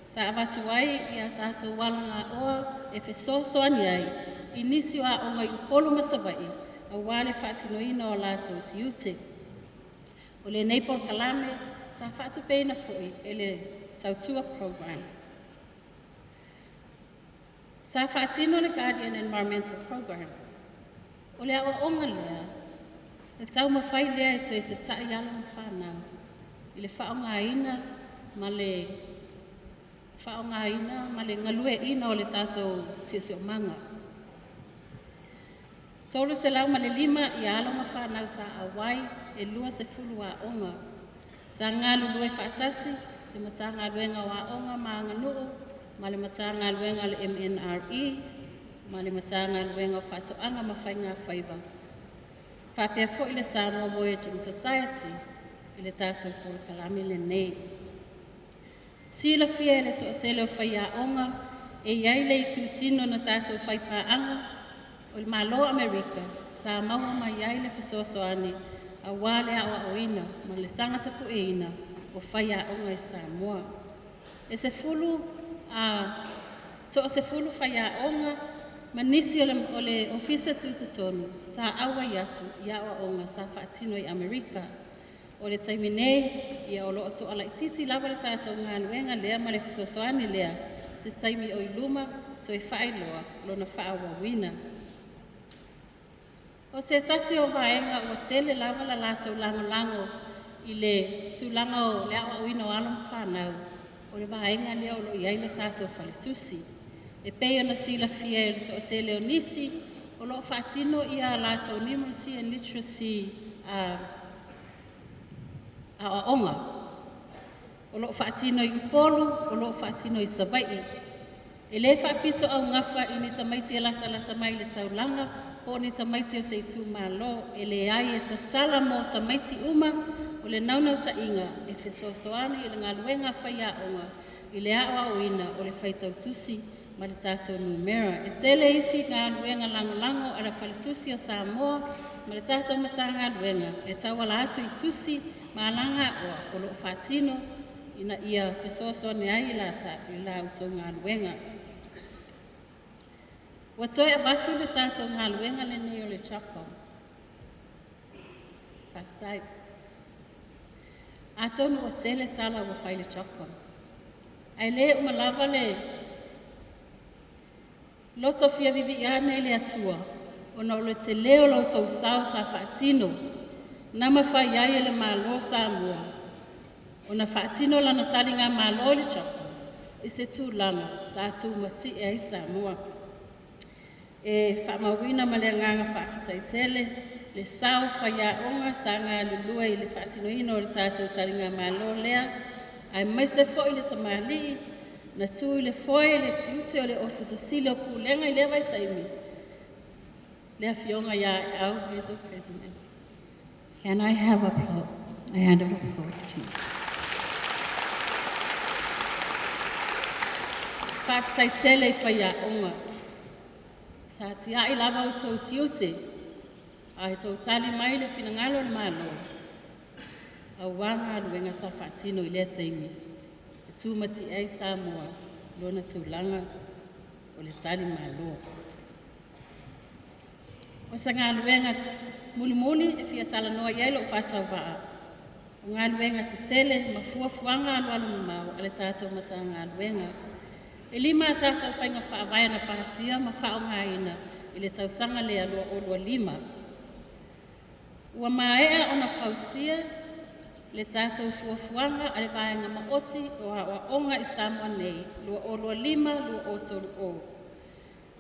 S6: sa avatu ai ia tatou alagaoa e fesoasoani ai i nisi o aoga i Upolu ma Savaii aua le faatinoina o latou tiute. O lenei polokalame sa faatupeina foi e le Tautua Program. Sa faatino le Guardian Environmental Program. O le aoaoga lea, e taumafai lea e toe tatai alo ma fanau i le faaaogaina ma le galueaiina o le tatou siosiomaga. 305 ia alo ma fanau sa auai, e 20 aoga. Sa galulue faatasi le Matagaluega o Aoga ma Aganuu ma le Matagaluega a le MNRE ma le Matagaluega o Faatoaga ma Faiga Faiva faapea foi le Samoa Voyaging Society i le tatou polokalame lenei. Silafia e le toatele o faiaoga e i ai le itutino na tatou faipaaga o le Malo o Amerika sa maua mai ai le fesoasoani aua le aoaoina ma le tagatapueina o faiaoga i Samoa. E 10, toa-10 faiaoga ma nisi o le Ofisa Tutotonu sa auai atu i aoaoga sa faatino i Amerika. O le taimi nei, ia o lo o toalaitiiti lava le tatou galuega lea ma le fesoasoani lea, se taimi o i luma toe faailoa lona faaauauina. O se tasi o vaega ua tele lava la latou lagolago i le tulaga o le aoaoina o alo ma fanau, o le vaega lea o lo o i ai le tatou faletusi. E pei ona silafia e le toatele o nisi o lo o faatino ia latou numeracy and literacy aoaoga. O lo o faatino i Upolu, o lo o faatino i Savaii. E le faapito augafa i ni tamaiti e latalata mai i le taulaga po o ni tamaiti o se itumalo. E leai, e tatala mo tamaiti uma. O le naunautaiga e fesoasoani i le galuega a faiaoga i le aoaoina o le faitau tusi ma le tatou numera. E tele isi galuega lagolago a le Faletusi o Samoa ma le tatou Matagaluega e tauala atu i tusi ma alagaoa o lo o faatino ina ia fesoasoani ai i la outou galuega. Ua toe avatu le tatou galuega lenei o le CHOGM. Faafetai. Atonu ua tele tala ua fai i le CHOGM, ae le uma lava le loto fia vivii ane i le Atua ona o le telē o lo outou sao sa faatino na mafai ai e le Malo o Samoa ona faatino lana taligamalo i le CHOGM i se tulaga sa tumatie ai Samoa. E faamauina ma le agaga faafetai tele le sao faiaoga sa galulue i le faatinoina o le tatou taligamalo lea, aemaise foi le tamalii na tu i le foe i le tiute o le Ofisa Sili o Pulega i lea vaitaimi, le afioga ia Au Hazel President. Can I have a hand of applause, please? Faafetai tele i faiaoga. Sa tiai lava outou tiute ae tou tali mai le finagalo o le Malo aua galuega sa faatino i lea taimi e tumatie ai Samoa lona tulaga o le talimalo. O se galuega mulimuli e fia talanoa i ai lou faatauvaa, o galuega tetele ma fuafuaga alualu mamao a le tatou Matagaluega. E 5 a tatou faiga faavae na pasia ma faaaogaina i le tausaga lea 2025. Ua maea ona fausia le tatou fuafuaga a le Vaega Maoti o Aoaoga i Samoa nei 2025-2030.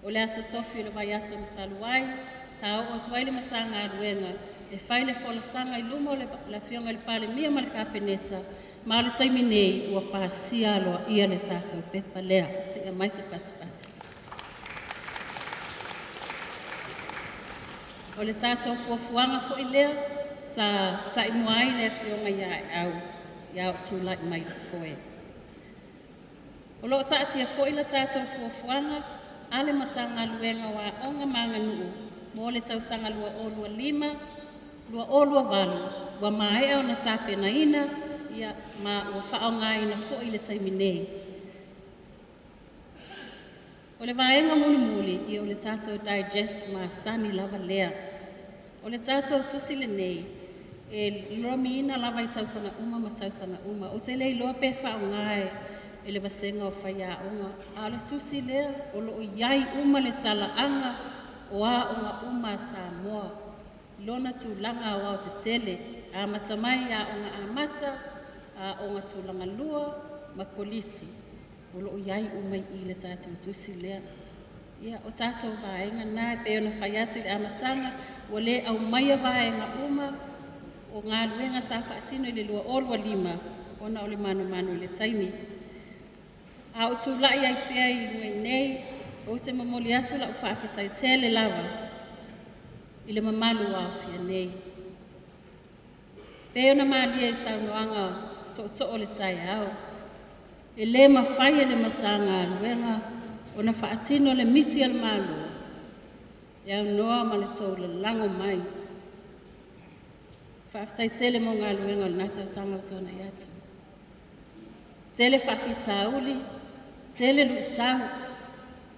S6: O le aso tofi o le vaiaso na talu ai, sa oo atu ai le Matagaluega e fai le folasaga i luma o le Afioga i le Palemia ma le Kapeneta, ma o le taimi nei ua pasia aloaia le tatou pepa lea. Seia mai se patipati. O le tatou fuafuaga foi lea sa taimua ai le afioga ia Au ia o tulai mai le foe. O lo o taatia foi le tatou fuafuaga a le Matagaluega o Aoga ma Aganuu mo le tausaga 2025 2028, ua maea ona tapenaina ia, ma ua faaaogaina foi i le taimi nei. O le vaega mulimuli, ia o le tatou digest masani lava lea. O le tatou tusi lenei, e lomiina lava i tausaga uma ma tausaga uma. Ou te le iloa pe faaaoga e le vasega o faiaoga, a o le tusi lea o lo o i ai uma le talaaga o aoga uma a Samoa, lona tulaga aoaotetele, amata mai i aoga amata, aoga tulaga lua ma kolisi. O lo o i ai uma i i le tatou tusi lea. Ia, o tatou vaega na e pei ona fai atu i le amataga, ua le aumaia vaega uma. o galuega sa faatino i le 2025 ona o le manumanu i le taimi. A o tulai ai pea i luga i nei, ou te momoli atu lau faafetai tele lava i le mamalu ua aofia nei. Pei ona malie i saunoaga tootoo o le taeao, e le mafai e le Matagaluega ona faatino le miti a le Malo e aunoa ma le tou lalago mai. Faafetai tele mo galuega o lena tausaga ua tuanai atu. Tele faafitauli, tele luitau,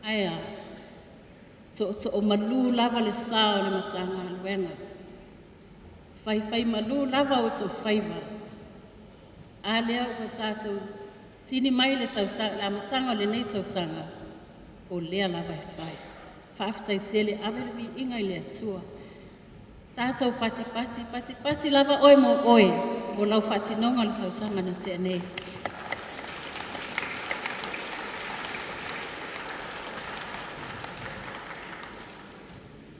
S6: ae a? Tootoo malu lava le sa o le Matagaluega. Faifai malu lava o outou faiva. A lea ua tatou tini mai le amataga o lenei tausaga, o lea lava e fai. Faafetai tele, ave le viiga i le Atua. Tatou patipati, patipati lava oe mo oe, mo lau faatinoga o le tausaga na tea nei.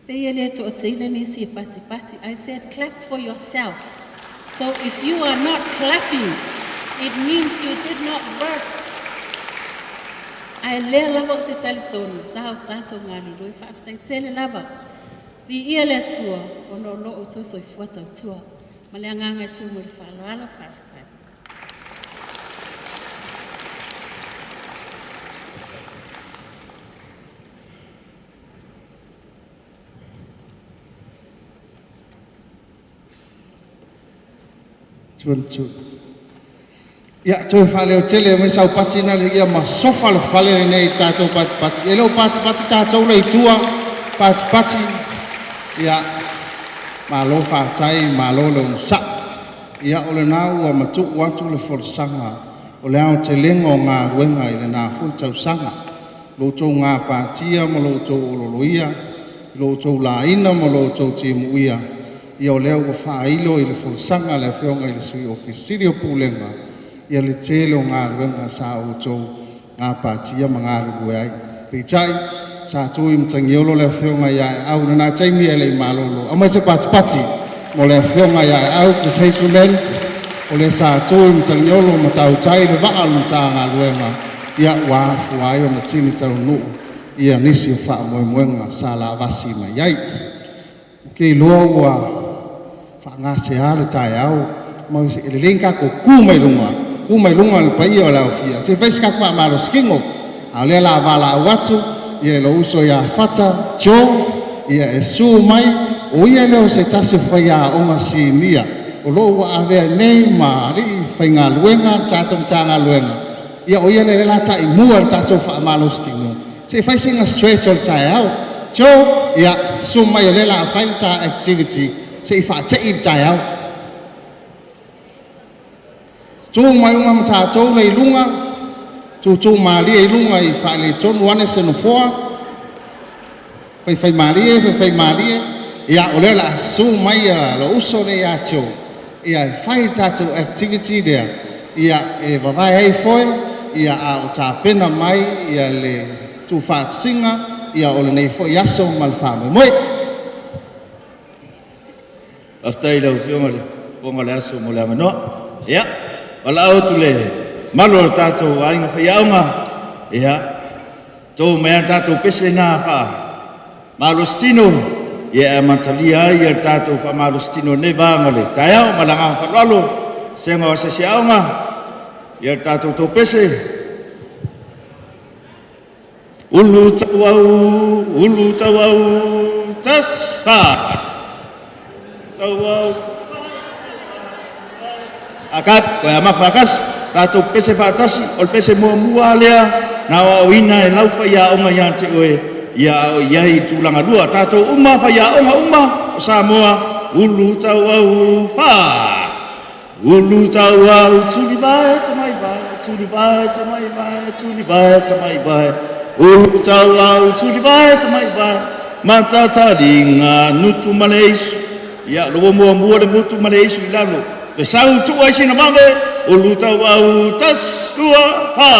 S6: Pei e le toatele nisi e patipati. I said clap for yourself. So if you are not clapping, it means you did not work. Ae lea lava ou te talitonu, sa o tatou galulue, faafetai tele lava. Viia le Atua, ona o lo outou soifua tautua. Ma le agaga e tumu i le faaaloalo, faafetai.
S3: 22. Ia, toe faaleo tele mai sau pati na le ia ma sofa le fale lenei i tatou patipati. E le o patipati tatou le itua, patipati, ia, malo faafetai, malo le onosai. Ia, o lena ua matuu atu le folasaga o le aotelega o galuega i lena foi tausaga. Lo outou gapatia ma lo outou ololoia, lo outou laina ma lo outou timuia, ia o lea ua faailo i le folasaga a le Afioga i le Sui Ofisa Sili o Pulega, ia le tele o galuega sa outou gapatia ma galulue ai. Peitai, sa tu i matagiolo le afioga ia Aeau i lena taimi e le i malolo. Aumai se patipati mo le afioga ia Aeau Chris Hazelman, o le sa tu i matagiolo ma tautai le vaa o le Matagaluega, ia ua afua ai ona tini taunuu ia nisi o faamoemoega sa lavasi mai ai. Ou te iloa ua faagasea le taeao, ma e lelei ni tatou tu mai luga, tu mai luga le paia o le aofia, se i fai se tatou faamalositino. A o lea o le a valaau atu ia lou uso ia Fata Joe ia e susu mai, o ia lea o se tasi o faiaoga sinia o lo o ua avea nei ma alii faigaluega le tatou Matagaluega. Ia o ia lea o le a taimua le tatou faamalositino se i fai sina stretch o le taeao. Joe, ia susu mai o lea o le a fai le ta activity se i faatei le taeao. Tu mai uma ma tatou le i luga, tutu malie i luga i faaletonu ane se nofoa, faifai malie, faifai malie. Ia o lea o le a susu mai lou uso lea ia Joe, ia e fai le tatou activity lea, ia e vavae ai foe, ia a o tapena mai ia le tuufaatasiga ia o lenei foi aso ma le faamoemoe.
S7: Faafetai i lau Afioga i le Fofoga o le Aso mo le avanoa. Ia, valaau atu le malu o le tatou aiga faiaoga, ia, to mai lava le tatou pese lena faamalositino, ia e amatalia ai le tatou faamalositino i lenei vaega o le taeao. Ma le agaga faaaloalo, Vasega o Asiasi Aoga, ia le tatou tou pese. Ulu tauau, ulu tauau, tas, fa. Tauau, akat, koe amaka faatasi, tatou pese faatasi, o le pese muamua lea, na aoaoina e lau faiaoga ia te oe, ia ao i ai i tulaga lua. Tatou uma, faiaoga uma o Samoa, ulu tauau, fa. Ulu tauau, tulivae tamaivae, tulivae tamaivae, tulivae tamaivae. Ulu tauau, tulivae tamaivae, matataliga gutu ma le isu. Ia, lo muamua le gutu ma le isu i lalo. Te sau tuu ai sina vave, ulu tauau, tas, lua, fa.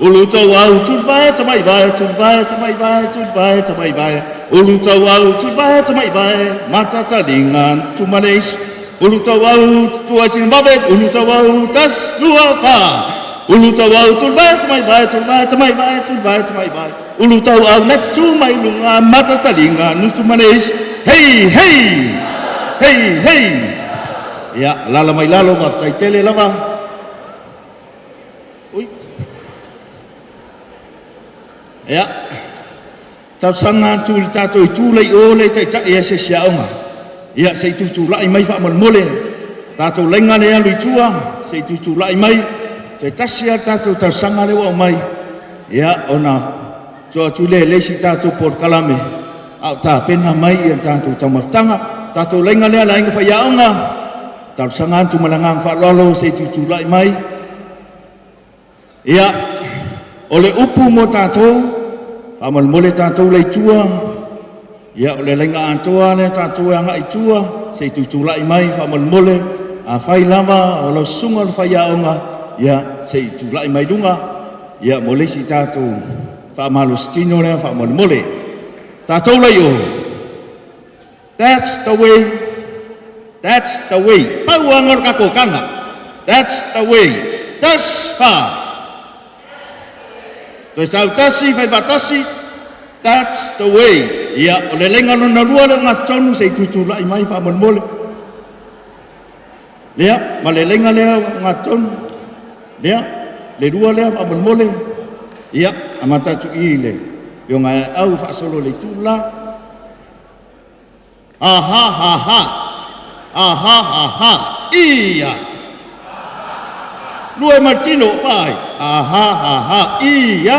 S7: Ulu tauau, tulivae tamaivae, tulivae tamaivae, tulivae tamaivae. Ulu tauau, tulivae tamaivae, matataliga gutu ma le isu. Ulu tauau tutua sina vave, ulu tauau tas lua fa. Ulu tauau tulvae tamai vae tulvae tamai vae tulvae tamai vae. Ulu tauau na tu mai lunga mata talinga nutu maneis. Hei hei hei hei. Ia lala mai lalo faafetai tele lava. Ui. Ia talosaga atu i le tatou itu lea i o le taitai e se aoga. Ia se i tutulai mai faamolemole. Tatou laiga le alu i tua, se i tutulai mai. Toe tasi a tatou talosaga lea ua aumai. Ia ona tua atu lea i le isi tatou polokalame a o tapena mai ia tatou taumafataga. Tatou laiga lea le aiga faiaoga. Talosaga atu ma le agaga faaaloalo se i tutulai mai. Ia, o le upu mo tatou, faamolemole tatou le itua, ia o le laiga atoa lea tatou e agai i tua, se i tutulai mai faamolemole, afai lava o lau susuga o le faiaoga, ia se i tulai mai luga, ia mo le isi tatou faamalositino lea faamolemole. Tatou lai o, that's the way, that's the way. Pau anga o le tatou taga. That's the way. Tas fa. Toe sau tasi, fai faatasi. That's the way. Ia, o le laiga lona lua le gatonu se i tutulai mai faamolemole. Lea, ma le laiga lea gatonu. Lea, le lua lea faamolemole. Ia, amata atu i le afioga e au faasolo le itu la. Ha ha ha ha. Ha ha ha ha. Ia. Lua Martino, vai. Ha ha ha ha. Ia.